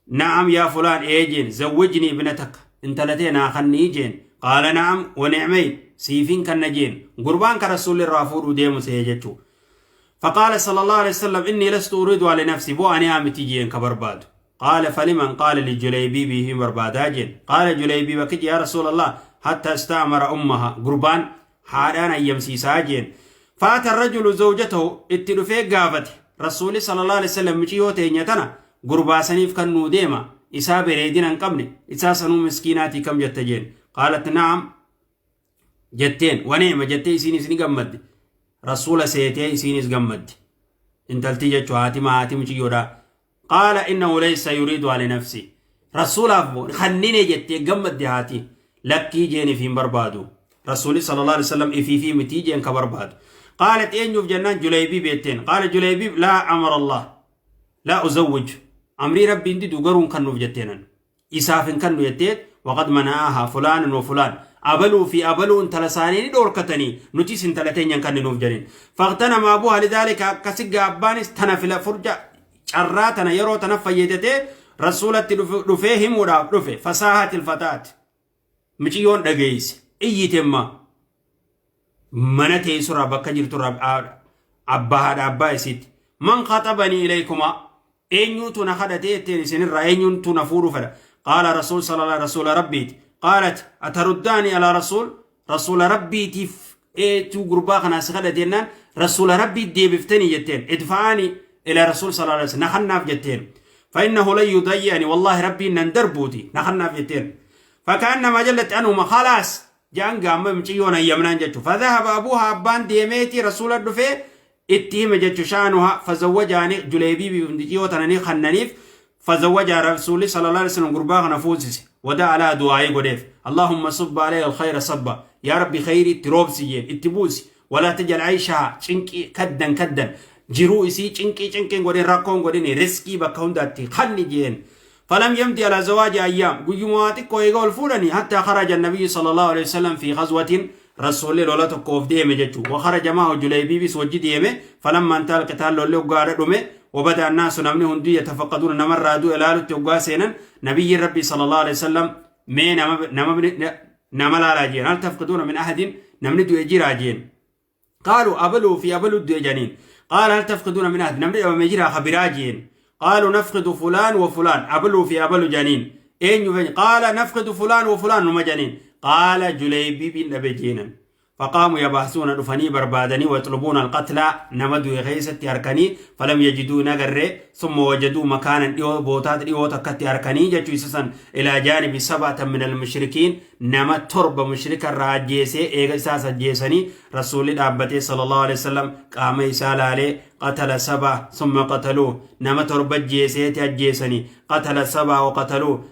[SPEAKER 2] نعم يا فلان, ee jeen, زوجني ابنتك, intalatee naa kannii jeen. قال نعم ونعمين, siifin kanna jeen. Gurbaan ka rasuulli irraa fuudhuu deemu see jechuu. فقال صلى الله عليه وسلم إني لست أريد على نفسي, بو أنا آمتي جين كبرباد. قال فلمن؟ قال لجليبيب في بربادا جين. قال جليبيب كج يا رسول الله حتى استأمر أمها, قربان haadhaan ayyamsiisaa jeen. فأتى الرجل زوجته, itti dhufee gaafate rasuuli صلى الله عليه وسلم miciyyoo teenya tana gurbaasaniif kan nuu deema, isaa bareedina hin qabne, isaa sanuu miskiinaatii, kam jette jeen. قالت نعم jetteen. ونعم jettee isiinis ni gammadde. Rasuula seetee isiinis gammadde. Intaltii jechuu haati haati muciyyoodha. Qaala innahu laysa yuriidu ali nafsi. Rasuulaaf kannine jettee gammadde haati. Lakkii jeen ifiin barbaadu. Rasuuli sallallahu alaihi wasallam ifiifii mitii jeen ka barbaadu. Qaalat eenyuuf jennaan Julaybiib jetteen. Qaala Julaybiib laa amara Allah. Laa uzawwij. Amrii rabbiin didu garuun kannuuf jetteenan. Isaaf hin kannu jettee waqad mana'ahaa fulaanan wa fulaan. Abaluu fi abaluu intala isaanii ni dhoorkatanii nutis intala teenya hin kanninuuf jedhin. Faqtanama abuuhaa lidaalika akkasi gaabbaanis tana fila furja carraa tana yeroo tana fayyadatee rasuulatti dhufee himuudhaaf dhufe fasaahatil fataat. Miciyyoon dhageesse iyyitemma mana teessurraa bakka jirturraa abbaa haadha abbaa isiitti. Man khaxabanii ilaykumaa eenyuutu na kadhatee jetteen isinirraa eenyuutu na fuudhuu fedha. Qaala rasuul sallallahu rasuula rabbiiti. Qaalat ataruddaani alaa rasuul rasuula rabbiitiif eetuu gurbaa kanaa si kadhate jennaan rasuula rabbii deebiftanii jetteen idfa'aani ila rasuul sallallahu alaihi wasallam na kannaaf jetteen. فإنه لن يضيعني والله ربي نندربوتي نخنا في التين فكأنما جلت عنهما خلاص جان قام مچيون يمنان جتشو فذهب أبوها أبان ديميتي رسول الدفي اتهم جتشو شانها فزوجاني جليبي بندجيو تناني خننيف فزوجها رسول صلى الله عليه وسلم قرباغ نفوسس ودعا على دعائي قديف اللهم صب عليه الخير صبا يا ربي خيري تروبسي اتبوسي ولا تجعل عيشها چنكي كدا كدا jiruu isii cinqii cinqiin godhin rakkoon godhin riskii bakka hundaatti kanni jeen فلم يمضي على زواج أيام قيموا xiqqoo eega ol fuudhanii حتى خرج النبي صلى الله عليه وسلم في غزوة رسول lola tokkoof deeme jechuu وخرج معه جليبيب wajji deeme فلما انتهى القتال lolli hoggaadha dhume وبدأ الناس namni hundi يتفقدون namarraa du'e ilaalutti hoggaa seenan نبي ربي صلى الله عليه وسلم mee nama laalaa jeen هل تفقدون من أحد namni du'e jiraa jeen قالوا أبلوا في أبلوا الدؤ جنين قال هل تفقدون من أحد نمني أبا مجرى خبراجين قالوا نفقد فلان وفلان أبلوا في أبلوا جنين أين يفين قال نفقد فلان وفلان وما جنين قال جليبي بن أبي فقاموا يبحثون دفني بربادني ويطلبون القتلى نمدوا غيست أركني فلم يجدوا نغر ثم وجدوا مكانا ديو بوتات ديو تكت أركني جتو إلى جانب سبعة من المشركين نما ترب مشرك الراجيسي إيغا جيسني رسول دابته صلى الله عليه وسلم قام إسال عليه قتل سبعة ثم قتلوه نما ترب جيسي تجيسني قتل سبعة وقتلوه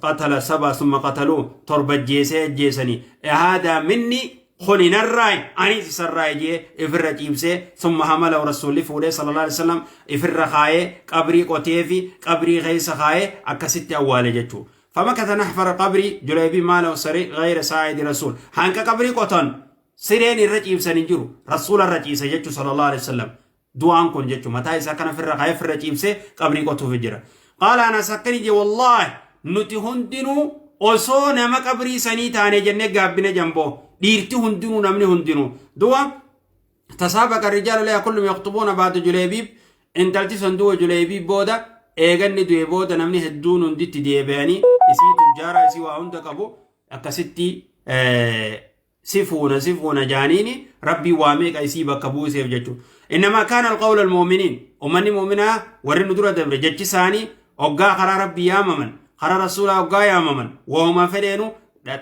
[SPEAKER 2] قتل سبعة ثم قتلوه ترب جيسي جيسني هذا مني خوني نراي أني سراي جي إفر جيبسي ثم حمله رسول فوله صلى الله عليه وسلم إفر خاي قبري قتيفي قبري غيس خاي أكست أول جتو فمكث نحفر قبري جليبي ماله سري غير ساعد رسول هانك قبري قطن سرين الرجيب سنجرو رسول الرجيس جتو صلى الله عليه وسلم دعان كن جتو متى إذا كان فر خاي فر جيبسي قبري قطو فجرة قال أنا سكني جي والله نتهندنو osoo nama qabrii sanii taane jennee gaabbine jamboo dhiirti hundinuu namni hundinuu du'a tasaabaqa rijaalu laa kullum yaqtubuuna baada juleebiib intalti sun du'a juleebiib booda eeganni du'e booda namni hedduun hunditti deebi'anii isii tujjaara isii waa hunda qabu akkasitti si fuuna si fuuna jaaniini rabbii waa meeqa isii bakka buuseef jechuudha. إنما كان القول المؤمنين ومن مؤمنا ورن dura dabre jechi isaanii hoggaa karaa rabbii yaamaman karaa rasuulaa hoggaa yaamaman wauma fedheenu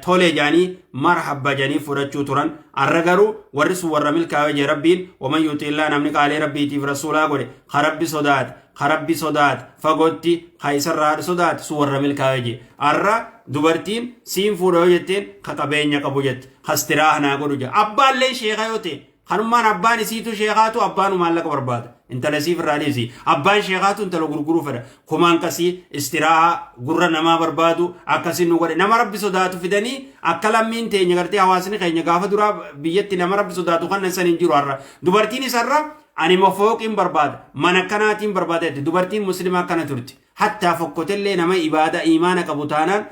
[SPEAKER 2] tole jaanii marhabba janii fudhachuu turan arra garuu warri sun warra milkaa'e jee rabbiin waman yuutiillaa namni qaalee rabbiitiif rasuulaa godhe ka rabbi sodaate ka rabbi sodaate fagootti ka isarraa sodaate sun warra milkaa'e jee arra dubartiin siin fuudha yoo jetteen ka qabeenya qabu jette kastiraa naa godhu jee abbaallee sheeka yoo ta'e kanummaan abbaan isiitu sheekaatu abbaanu maallaqa barbaada intala isiif irraa dhiisi abbaan sheekaatu intala gurguruu fedha kumaan kasii istiraaha gurra namaa barbaadu akkasiin nu godhe nama rabbi sodaatu fidanii akka lammiin teenya gartee hawaasni keenya gaafa duraa biyyatti nama rabbi sodaatu kan san hin jiru har'a dubartiin isarra ani mafooqiin barbaada mana akkanaatiin barbaada jette dubartiin muslimaa akkana turti hattaa fokkotellee nama ibaada imaana qabu taanaan